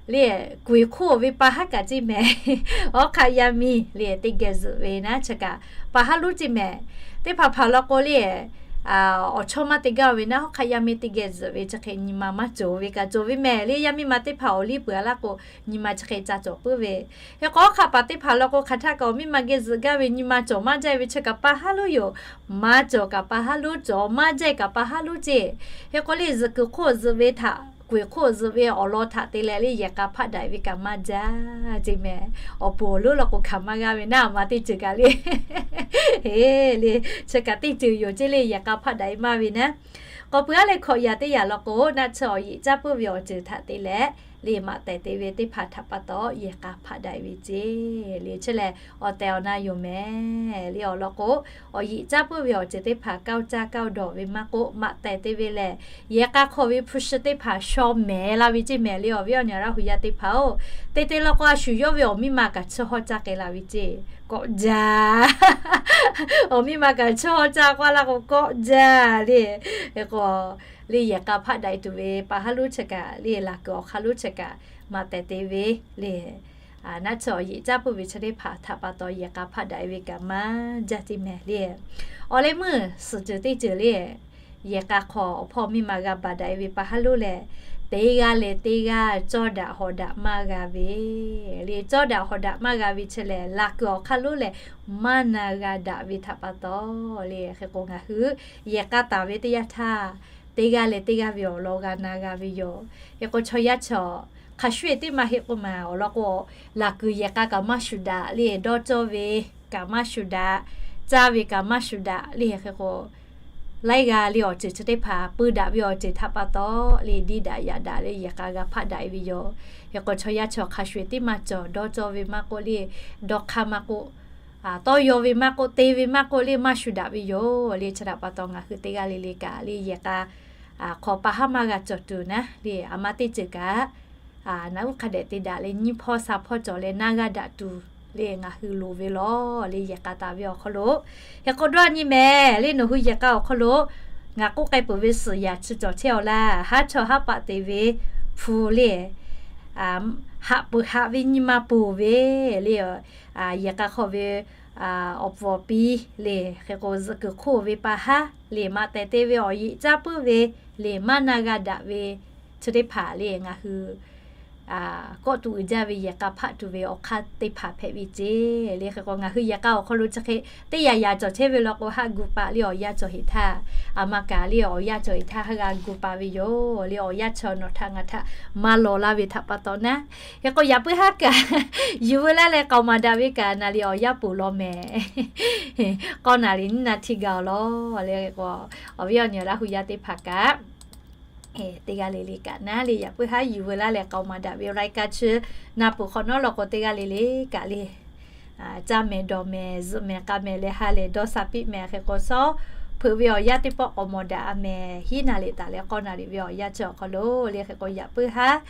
le, kuˬ eˬ hk'oˆ ve pa haˉ kaꞈ ceˇ mehˍ. Awˉ hk'aˆ yaˇ miˇ le teˇ geh zuhꞈ ve naˉ chi kaꞈ pa haˉ lonˉ ceˇ mehˍ. Teˇ hpaˍ hpaˍ law k'o le, awˬ chawˇ maˇ te gaˇ ve naˉ, hawˉ hk'aˆ yaˇ miˇ teˇ geh zuhꞈ ve chi hk'e nyi ma maˇ cawˬ ve kaꞈ cawˬ ve mehˍ le. Yaˇ miˇ ma teˇ hpaˍ awˬ liˇ peuˬ a laˇ k'o nyi ma chi hk'e ca cawˬ puiˉ ve. Hk'e k'o hawˉ hk'aˆ paˍ teˇ hpaˍ law k'o hk'aˬ htaˆ kaꞈ awˬ miˇ ma geh zuhꞈ gaˇ ve nyi ma cawˬ maˇ jaˇ ve chi kaꞈ pa haˉ lonˉ yoˬ. Maˇ cawˬ kaꞈ pa haˉ lonˉ, cawˬ maˇ jaˇ kaꞈ pa haˉ lonˉ ceˇ. Hk'e k'o le zuhꞈ kuiˬ hk'oˆ zuhꞈ ve htaꞈ kuˬ eˬ hk'oˆ zuhꞈ ve awˬ lawn htaꞈ te leh le yehˬ k'a hpaˆ daꞈ ve kaꞈ maˇ jaˇ ceˇ mehˍ. Awˬ puˍ awˬ lonˉ law k'o hkanˍ maˇ g'aˇ ve naˉ, a ma teˇ ceuˬ kaꞈ le le chi kaꞈ teˇ ceuˬ yoˬ ceˇ le yehˬ k'a hpaˆ daꞈ e maˇ ve naˉ. K'awꞈ peuˬ aˉ leh hkawꞈ yaꞈ teˇ yaꞈ law k'o naˆ tsuhˇ awˬ yeꞈ caˇ puiˉ ve awˬ ceuˬ htaꞈ te leh le maꞈ tehˬ te ve teˇ hpaˍ htaꞈ pa taw yehˬ k'a hpaˆ daꞈ e ve ceˇ le. Chi lehˬ awˬ tehˬ awˬ na yoˬ mehˍ le. Awˬ lawn k'o awˬ yeꞈ caˇ puiˉ ve awˬ ceuˬ teˇ hpaˍ kaˇ caˇ kaˇ dawˬ ve maˇ k'oˆ maꞈ tehˬ te ve lehˬ, yehˬ k'a hk'aw ve hpu shi teˇ hpaˍ shaw mehˍ la ve ceˇ mehˍ le. Awˬ viˉ awˬ nyi Laˇ hu yaˇ teˇ hpaˍ-oˬ, te te law k'o a shu yawˇ ve awˬ miˇ ma kaꞈ tsuhˇ hawˇ caˇ k'ai la ve ceˇ. Kawˆ jaˇ, awˬ miˇ ma kaꞈ tsuhˇ hawˇ caˇ k'oˆ laˇ k'o kawˆ jaˇ le. Hk'e k'o le yehˬ k'a hpaˆ daꞈ e tuˬ ve pa haˉ lonˉ chi kaꞈ le laˬ kuiˬ awˬ hk'aˇ lonˉ chi kaꞈ maˇ teh te ve le. Naˆ tsuhˇ awˬ yeꞈ caˉ puiˉ ve chi teˇ hpaˍ htaꞈ pa taw yehˬ k'a hpaˆ daꞈ e ve kaꞈ maˇ jaˇ te mehˍ le. Awˬ leh meuˇ suhˍ ceuˬ teˇ ceuˬ le, yehˬ k'a hk'aw awˬ hpawˇ miˇ ma g'a baˬ daꞈ e ve pa haˉ lonˉ lehˬ, teˇ g'aˇ leh teˇ g'aˇ cawˇ daꞈ hawˍ daꞈ maˇ g'a ve le. Cawˇ daꞈ hawˍ daꞈ maˇ g'a ve chi lehˬ, laꞈ kuiˬ awˬ hk'aˇ lonˉ lehˬ maˇ na g'a daꞈ ve htaꞈ pa taw le. Hk'e k'o ngaˬ hui yehˬ k'a taˍ ve teˇ yanˇ htaˇ, teˇ g'aˇ leh teˇ g'aˇ ve awˬ lawn g'a na g'a ve yoˬ. Hk'e k'o chaw yaˇ chaw hk'a shuˍ eˬ teˇ maˇ heˆ k'oˆ maˬ awˬ lawn k'o, laꞈ kuiˬ yehˬ k'a kaꞈ maˇ shuˍ daꞈ le, dawˇ cawˇ ve kaꞈ maˇ shuˍ daꞈ, caˇ ve kaꞈ maˇ shuˍ daꞈ le. Hk'e k'o laiˉ g'aˇ le awˬ ceuˬ chi teˇ hpaˍ pui daꞈ ve awˬ ceuˬ htaꞈ pa taw le, diˇ daꞈ yaꞈ daꞈ le yehˬ k'a g'a hpaˆ daꞈ e ve yoˬ. Hk'e k'o chaw yaˇ chaw hk'a shuˍ eˬ teˇ maˇ cawˬ, dawˇ cawˇ ve maˇ k'oˆ le, dawˇ hk'aˇ maˇ k'oˆ, tawˇ yaw ve maˇ k'oˆ, te ve maˇ k'oˆ le maˇ shuˍ daꞈ ve yoˬ le. Chi htaꞈ pa taw ngaˬ hui teˇ g'aˇ le le kaꞈ le yehˬ k'a hk'aw pa haˉ maˇ g'a cawˬ tuˬ naˉ le, a ma teˇ ceuˬ kaꞈ naꞈ uˉ hk'a dehꞈ te daꞈ leh nyiˇ hpawˇ sa hpawˇ cawˬ leh naˇ g'aˇ daꞈ tuˬ le ngaˬ hui loˍ ve lawˬ le yehˬ k'a taˍ ve awˬ hk'aw lo. Hk'e k'o dawˇ nyi mehˍ le nawˬ hui yehˬ k'a awˬ hk'aw lo ngaˬ k'oˆ k'ai peuˬ ve suhˍ yaꞈ chi cawˬ chehˇ awˬ laˇ, haˉ chawˇ haˉ paˆ te ve hpu le, haꞈ peuˬ haꞈ ve nyi ma ponˬ ve le, yehˬ k'a hk'aw ve awˬ pfuhˍ awˬ pi le, hk'e k'o zuhꞈ kuiˬ hk'oˆ ve pa haˉ le, maꞈ tehˬ te ve awˬ yeꞈ caˉ puiˉ ve le, maˇ na g'a daꞈ ve chi teˇ hpaˍ le ngaˬ hui kawˆ tuˬ uiˍ jaˇ ve yehˬ k'a hpaˆ tuˬ ve awˬ hk'aˇ teˇ hpaˍ hpehꞈ ve ceˇ le. Hk'e k'o ngaˬ hui yehˬ k'a awˬ hk'aw lo chi hk'e teˇ yaꞈ yaꞈ cawˬ chehˇ ve law k'o, haˆ gu paˆ le awˬ yanˇ cawˬ heˍ htaˇ, a ma kaꞈ le awˬ yanˇ cawˬ heˍ htaˇ haˆ g'a gu paˆ ve yoˬ le. Awˬ yanˇ chaw nawˬ htaꞈ ngaˬ htaꞈ maˇ lawˬ laˇ ve htaꞈ pa taw naˉ. Hk'e k'o yaꞈ puiˉ haˉ kaꞈ yuˬ veu laˇ leh k'aoˍ maˍ daꞈ ve kaꞈ naˍ riˍ awˬ yanˇ ponˬ law mehˍ. K'awˇ naˍ riˍ nyiˇ naˍ htiˇ gaˬ awˬ lawn le k'o, awˬ viˉ awˬ nyi Laˇ hu yaˇ teˇ hpaˍ kaꞈ teˇ g'aˇ le le kaꞈ naˉ le yaꞈ puiˉ haˉ yuˬ veu laˇ leh k'aoˍ maˍ daꞈ ve รายการ chi na peuˬ hk'awꞈ nawˉ law k'o teˇ g'aˇ le le kaꞈ le caˇ mehˍ dawˬ mehˍ zuhꞈ mehˍ k'a mehˍ leh ha lehˬ dawˇ sha piˇ mehˍ. Hk'e k'o shawˉ hpeuꞈ ve awˬ yanˇ teˇ pawˆ k'awꞈ mawˬ daꞈ a mehˍ. Hiˉ naˍ riˍ taˍ leh k'awˇ naˍ riˍ ve awˬ yanˇ chi awˬ hk'aw lo le hk'e k'o yaꞈ puiˉ haˉ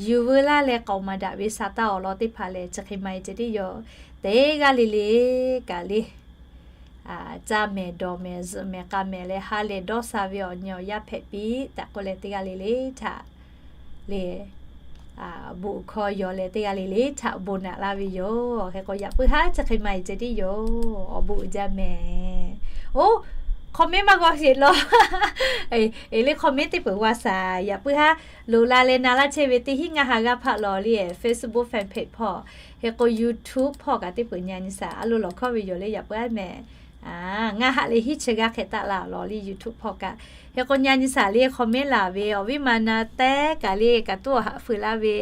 yuˬ veu laˇ leh k'aoˍ maˍ daꞈ ve sa taˇ awˬ lawn teˇ hpaˍ lehˬ chi hk'e maˇ heˆ ceh tiˉ yoˬ. Teˇ g'aˇ le le kaꞈ le caˇ mehˍ dawˬ mehˍ zuhꞈ mehˍ k'a mehˍ leh ha lehˬ dawˇ sha ve awˬ nyi awˬ yanˇ hpehꞈ piˇ taꞈ k'oˆ leh teˇ g'aˇ le le htaꞈ le bon hkawˇ yaw leh teˇ g'aˇ le le htaꞈ bon naꞈ laˇ ve yoˬ. Hk'e k'o yaꞈ puiˉ haˉ chi hk'e maˇ heˆ ceh tiˉ yoˬ. Awˬ bon uiˍ jaˇ mehˍ. Oˇ, comment maˇ g'aw sheˍ law. Eˬ le comment teˇ peuˬ g'a shaˍ. Yaꞈ puiˉ haˉ loꞈ la leh na laˇ chehˇ ve teˇ hinˉ ngaˇ ha g'aˇ hpaˆ law le Facebook fan page hpawˇ, hk'e k'o YouTube hpawˇ kaꞈ teˇ peuˬ nya nyi shaˍ. A lo lawˬ hkawˇ ve yoˬ le yaꞈ puiˉ haˉ mehˍ. Ngaˇ haˆ leh hiˉ chi g'aˇ hk'e taˆ la awˬ lawn le YouTube hpawˇ kaꞈ. Hk'e k'o nya nyi shaˍ le comment laˬ ve awˬ viˉ ma na tehˉ kaꞈ le kaꞈ tuˉ awˬ haꞈ fuiˍ laˇ ve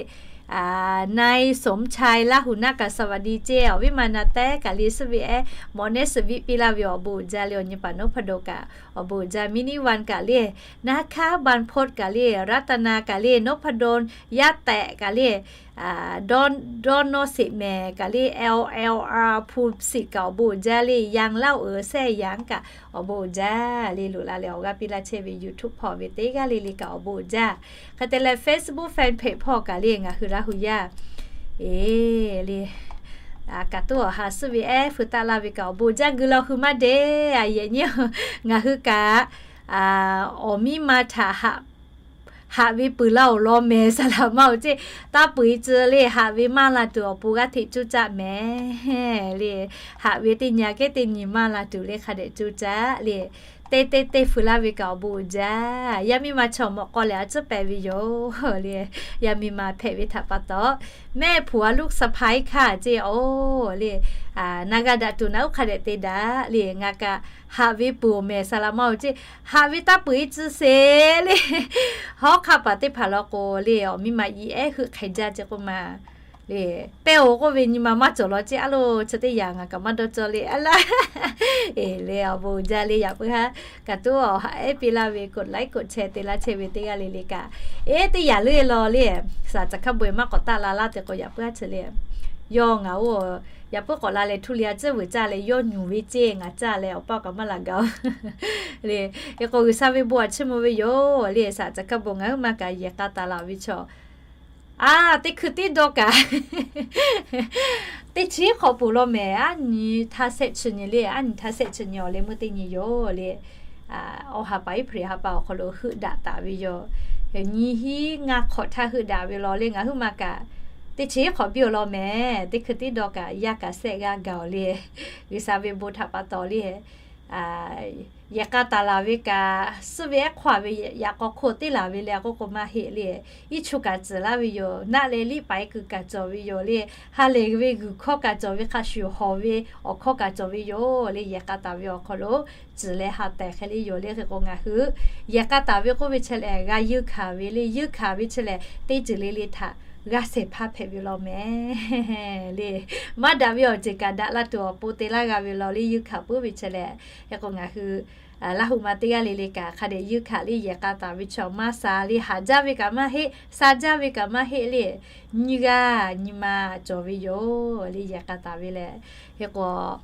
Nai Sum Chai Laˇ hu naˆ kaꞈ สวัสดี ceˇ. Awˬ viˉ ma na tehˉ kaꞈ le suhˉ ve ehˉ mawꞈ nehˉ suhˍ viˆ piˇ laˇ ve awˬ bon uiˍ jaˇ le. Awˬ nyi paˍ นพดล kaꞈ awˬ bon uiˍ jaˇ. Mini One kaꞈ le, Naˇ hkaˉ บรรพต kaꞈ le, Raˇtaˍnaˍ kaꞈ le, นพดล yaˇ tehꞈ kaꞈ le, dawˇ nawˇ sheˍ mehˍ kaꞈ le, L L R ภูสิทธิ์ kaꞈ awˬ bon uiˍ jaˇ le. Yang Laˇ-oˬ Sehˇ Yang kaꞈ awˬ bon uiˍ jaˇ le. Loꞈ la leh awˬ g'aˇ piˇ laˇ chehˇ ve YouTube hpawˇ ve teˇ g'aˇ le le kaꞈ awˬ bon uiˍ jaˇ. Hk'e te leh Facebook fan page hpawˇ kaꞈ le ngaˬ hui Laˇ hu yaˇ eˬ le kaꞈ tuˉ awˬ ha suhˉ ve ehˉ feu taˆ laˇ ve kaꞈ awˬ bon uiˍ jaˇ. Gui law hui maˇ deˇ a yehˬ nyi ngaˬ hui kaꞈ awˬ miˇ ma htaꞈ haꞈ ve peuˬ laˇ awˬ lawn mehˍ. Saˍ laꞈ ma-oˬ ceˇ, taˇ peuˬ e tcuh le haꞈ ve maˇ la tuˬ awˬ pon g'aˇ hteꞈ cuˇ caˆ mehˍ le. Haꞈ ve teˇ nyi kehˉ teˇ nyi maˇ la tuˬ le hk'a dehꞈ cuˇ caˆ le. Teˇ teˇ teˇ feu laˇ ve kaꞈ awˬ bon uiˍ jaˇ. Yaˇ miˇ ma chaw mawꞈ k'aw lehˬ a tcuhˉ pehˍ ve yoˬ le. Yaˇ miˇ ma hpehꞈ ve htaꞈ pa taw, แม่ผัวลูกสะใภ้ค่ะ ceˇ oˬ le. Na g'a daꞈ tuˬ naꞈ uˉ hk'a dehꞈ te daꞈ le. Ngaˬ kaꞈ haꞈ ve peuˬ mehˍ. Saˍ laꞈ ma-oˬ ceˇ, haꞈ ve taˇ peuˬ e tcuh sheˍ le. Hawˉ hk'aˆ paˍ teˇ hpaˍ law k'o le awˬ miˇ ma i ehˉ heuˆ hk'e jaˇ ceˇ k'oˆ ma le. Pehˇ-oˬ k'oˆ ve nyi ma maˇ cawˬ law ceˇ. A lo chi teˇ yanˇ ngaˬ kaꞈ maˇ dawˇ cawˇ le a laˇ. Eˬ le awˬ bon uiˍ jaˇ le. Yaꞈ puiˉ haˉ kaꞈ tuˉ awˬ haꞈ ehˉ piˇ laˇ ve กดไลค์ กดแชร์ te laˇ chehˇ ve teˇ g'aˇ le le kaꞈ, eˬ teˇ yanˇ leuˉ e law le. Saˍ caˬ hkaˇ bon e maˇ k'awꞈ taˆ la laˇ te k'o yaꞈ puiˉ haˉ chi le. Yawˇ ngaˬ oˇ yaꞈ puiˉ k'awꞈ la leh htuˇ le a tcuhˉ vuiˬ caˇ leh yawˇ nyuˬ ve ceˇ ngaˬ caˇ leh awˬ paˇ kaꞈ maˇ laꞈ gaˬ-oˬ le. Hk'e k'o G'uiˬsha ve bon aꞈ chiˇ mvuh ve yoˬ le. Saˍ caˬ hkaˇ bon ngaˬ huiˉ ma kaꞈ yehˬ k'a taˍ laˬ ve chaw a teˇ hkui tiˉ dawˇ kaꞈ teˇ chiˉ hk'awꞈ peuˬ law mehˍ. Aˉ nyi htaˇ shehˆ chi nyi le, aˉ nyi htaˇ shehˆ chi nyi awˬ leh meuˇ teˇ nyi yoˬ le. Awˬ ha pa iˉ hpri ha pa awˬ hk'aw lo heuˆ daꞈ taˍ ve yoˬ. nyiˇ hinˉ ngaˇ hk'awꞈ htaˇ heuˆ daꞈ ve law le. Ngaˬ huiˉ ma kaꞈ teˇ chi hk'awꞈ biˇ awˬ lawn mehˍ. Teˇ hkui tiˉ dawˇ kaꞈ yaˇ kaꞈ sehˆ g'aˇ gaˬ awˬ le. G'uiˬsha ve bon htaꞈ pa taw le, yehˬ k'a taˍ laˬ ve kaꞈ, suhˆ ve ehˉ hk'aw ve yaꞈ k'aw hk'oˆ teˇ laˬ ve le k'oˆ k'o maˇ heˆ le. Iˉ chu kaꞈ tcuhˍ laˇ ve yoˬ. Naˆ leh liˇ paˍ e kuiˬ kaꞈ cawˬ ve yoˬ le. Ha lehˬ ve g'uiˬ hkawˇ kaꞈ cawˬ ve, hk'a shuˍ hawˬ ve awˬ hkawˇ kaꞈ cawˬ ve yoˬ le. Yehˬ k'a taˍ ve awˬ hk'aw lo tcuhˍ leh ha tehˬ hk'e le yoˬ le. Hk'e k'o ngaˬ hui yehˬ k'a taˍ ve k'oˆ ve chi lehˬ, g'a yeunˇ hkanˍ ve le. Yeunˇ hkanˍ ve chi lehˬ, teˇ ceuˬ le le htaꞈ g'a shehˍ hpaˇ hpehꞈ ve law mehˍ le. Maˇ daꞈ ve awˬ ceuˬ kaꞈ daꞈ la tuˬ awˬ pon te laˇ g'a ve law le. Yeunˇ hkanˍ puiˉ ve chi lehˬ, hk'e k'o ngaˬ hui Laˇ huˍ ma teˇ g'aˇ le le kaꞈ hk'a dehꞈ yeunˇ hkanˍ le. Yehˬ k'a taˍ ve chaw maˇ sha le. Haꞈ jaˇ ve kaꞈ maˇ heˆ, sha jaˇ ve kaꞈ maˇ heˆ le. Nyiˇ g'aˇ nyi ma cawˬ ve yoˬ le. Yehˬ k'a taˍ ve lehˬ, hk'e k'o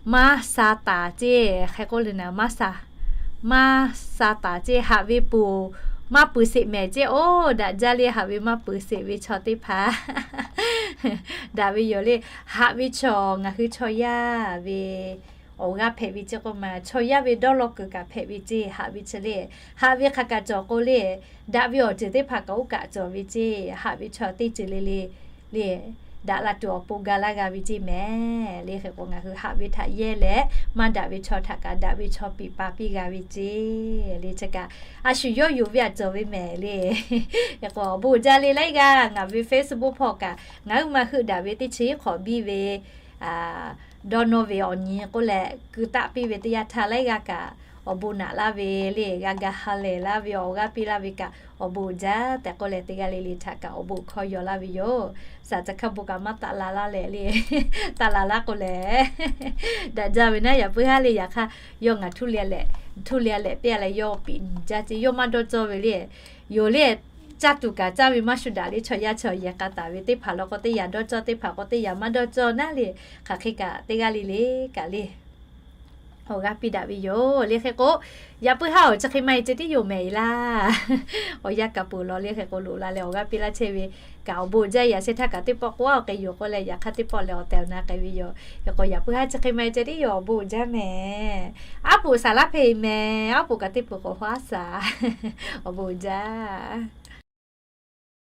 maˇ sha taˍ ceˇ, hk'e k'oˆ le naˍ, maˇ sha, maˇ sha taˍ ceˇ. Haꞈ ve poˬ maˇ peuˬ sheˍ mehˍ ceˇ. Oˇ, daꞈ jaˇ le. Haꞈ ve maˇ peuˬ sheˍ ve chaw teˇ hpaˍ daꞈ ve yoˬ le. Haꞈ ve chaw ngaˬ hui chaw yaˇ ve awˬ g'aˇ hpehꞈ ve ceˇ k'oˆ ma, chaw yaˇ ve dawˇ law kuiˬ kaꞈ hpehꞈ ve ceˇ. Haꞈ ve chi le, haꞈ ve hk'a kaꞈ cawˬ k'o le, daꞈ ve awˬ ceuˬ teˇ hpaˍ kaꞈ oˇ kaꞈ cawˬ ve ceˇ. Haꞈ ve chaw teˇ ceuˬ le le le, daꞈ la tuˬ awˬ pon ga laˇ g'a ve ceˇ mehˍ le. Hk'e k'o ngaˬ hui haꞈ ve htaꞈ yehˇ leh, maˇ daꞈ ve chaw htaꞈ kaꞈ daꞈ ve chaw piˍ pa piˇ g'a ve ceˇ le. Chi kaꞈ a shu yawˇ yonˍ ve a cawˬ ve mehˍ le. Hk'e k'o awˬ bon uiˍ jaˇ le. Laiˉ g'aˇ ngaˬ ve Facebook hpawˇ kaꞈ ngaˬ huiˉ ma heuˆ daꞈ ve teˇ chi hk'awꞈ biˇ ve dawˇ nawˇ ve awˬ nyi k'oˆ leh, keu taˆ piˇ ve teˇ yanˇ htaˇ laiˉ g'aˇ kaꞈ awˬ bon naꞈ laˇ ve le. G'a ga ha lehˬ laˇ ve, awˬ g'aˇ piˇ laˇ ve kaꞈ awˬ bon uiˍ jaˇ tehꞈ k'oˆ leh, teˇ g'aˇ le le htaꞈ kaꞈ awˬ bon hkawˇ yaw laˇ ve yoˬ. Saˍ ca hkaˇ bon kaꞈ maˇ taˆ la laˇ leh le. Taˆ la laˇ k'o lehˬ, daꞈ jaˇ ve naˉ. Yaꞈ puiˉ haˉ le. Yaꞈ hk'aˇ yawˇ ngaˬ htuˇ le leh piˇ a leh yawˇ piꞈ nyi jaˇ ceˇ. Yawˇ maˇ dawˇ cawˇ ve le. Yoˬ le, caˇ tuˬ kaꞈ caˇ ve maˇ shu daꞈ le. Chaw yaˇ chaw yehˬ k'a taˍ ve teˇ hpaˍ law k'o teˇ yaꞈ dawˇ cawˇ, teˇ hpaˍ k'o teˇ yaꞈ maˇ dawˇ cawˇ naˉ le. Hk'aˬ hk'e kaꞈ teˇ g'aˇ le le kaꞈ le awˬ g'aˇ piˇ daꞈ ve yoˬ le. Hk'e k'o yaꞈ puiˉ haˉ awˬ chi hk'e maˇ e ceh tiˉ yoˬ mehˍ e laˇ. Awˬ yanˇ kaꞈ peuˬ law le. Hk'e k'o loꞈ la leh awˬ g'aˇ piˇ laˇ chehˇ ve kaꞈ awˬ bon uiˍ jaˇ. Yaꞈ sheh htaˇ kaꞈ teˇ pawˆ k'o a k'ai yoˬ k'oˆ leh, yaꞈ hk'aˇ teˇ pawˆ leh awˬ tehˬ awˬ na k'ai ve yoˬ. Hk'e k'o yaꞈ puiˉ haˉ chi hk'e maˇ e ceh tiˉ yoˬ. Awˬ bon uiˍ jaˇ mehˍ. Aˉ poꞈ saˍ laˇ hpehꞈ e mehˍ. Aˉ poꞈ kaꞈ teˇ peuˬ k'awꞈ haˉ saˍ. Awˬ bon uiˍ jaˇ.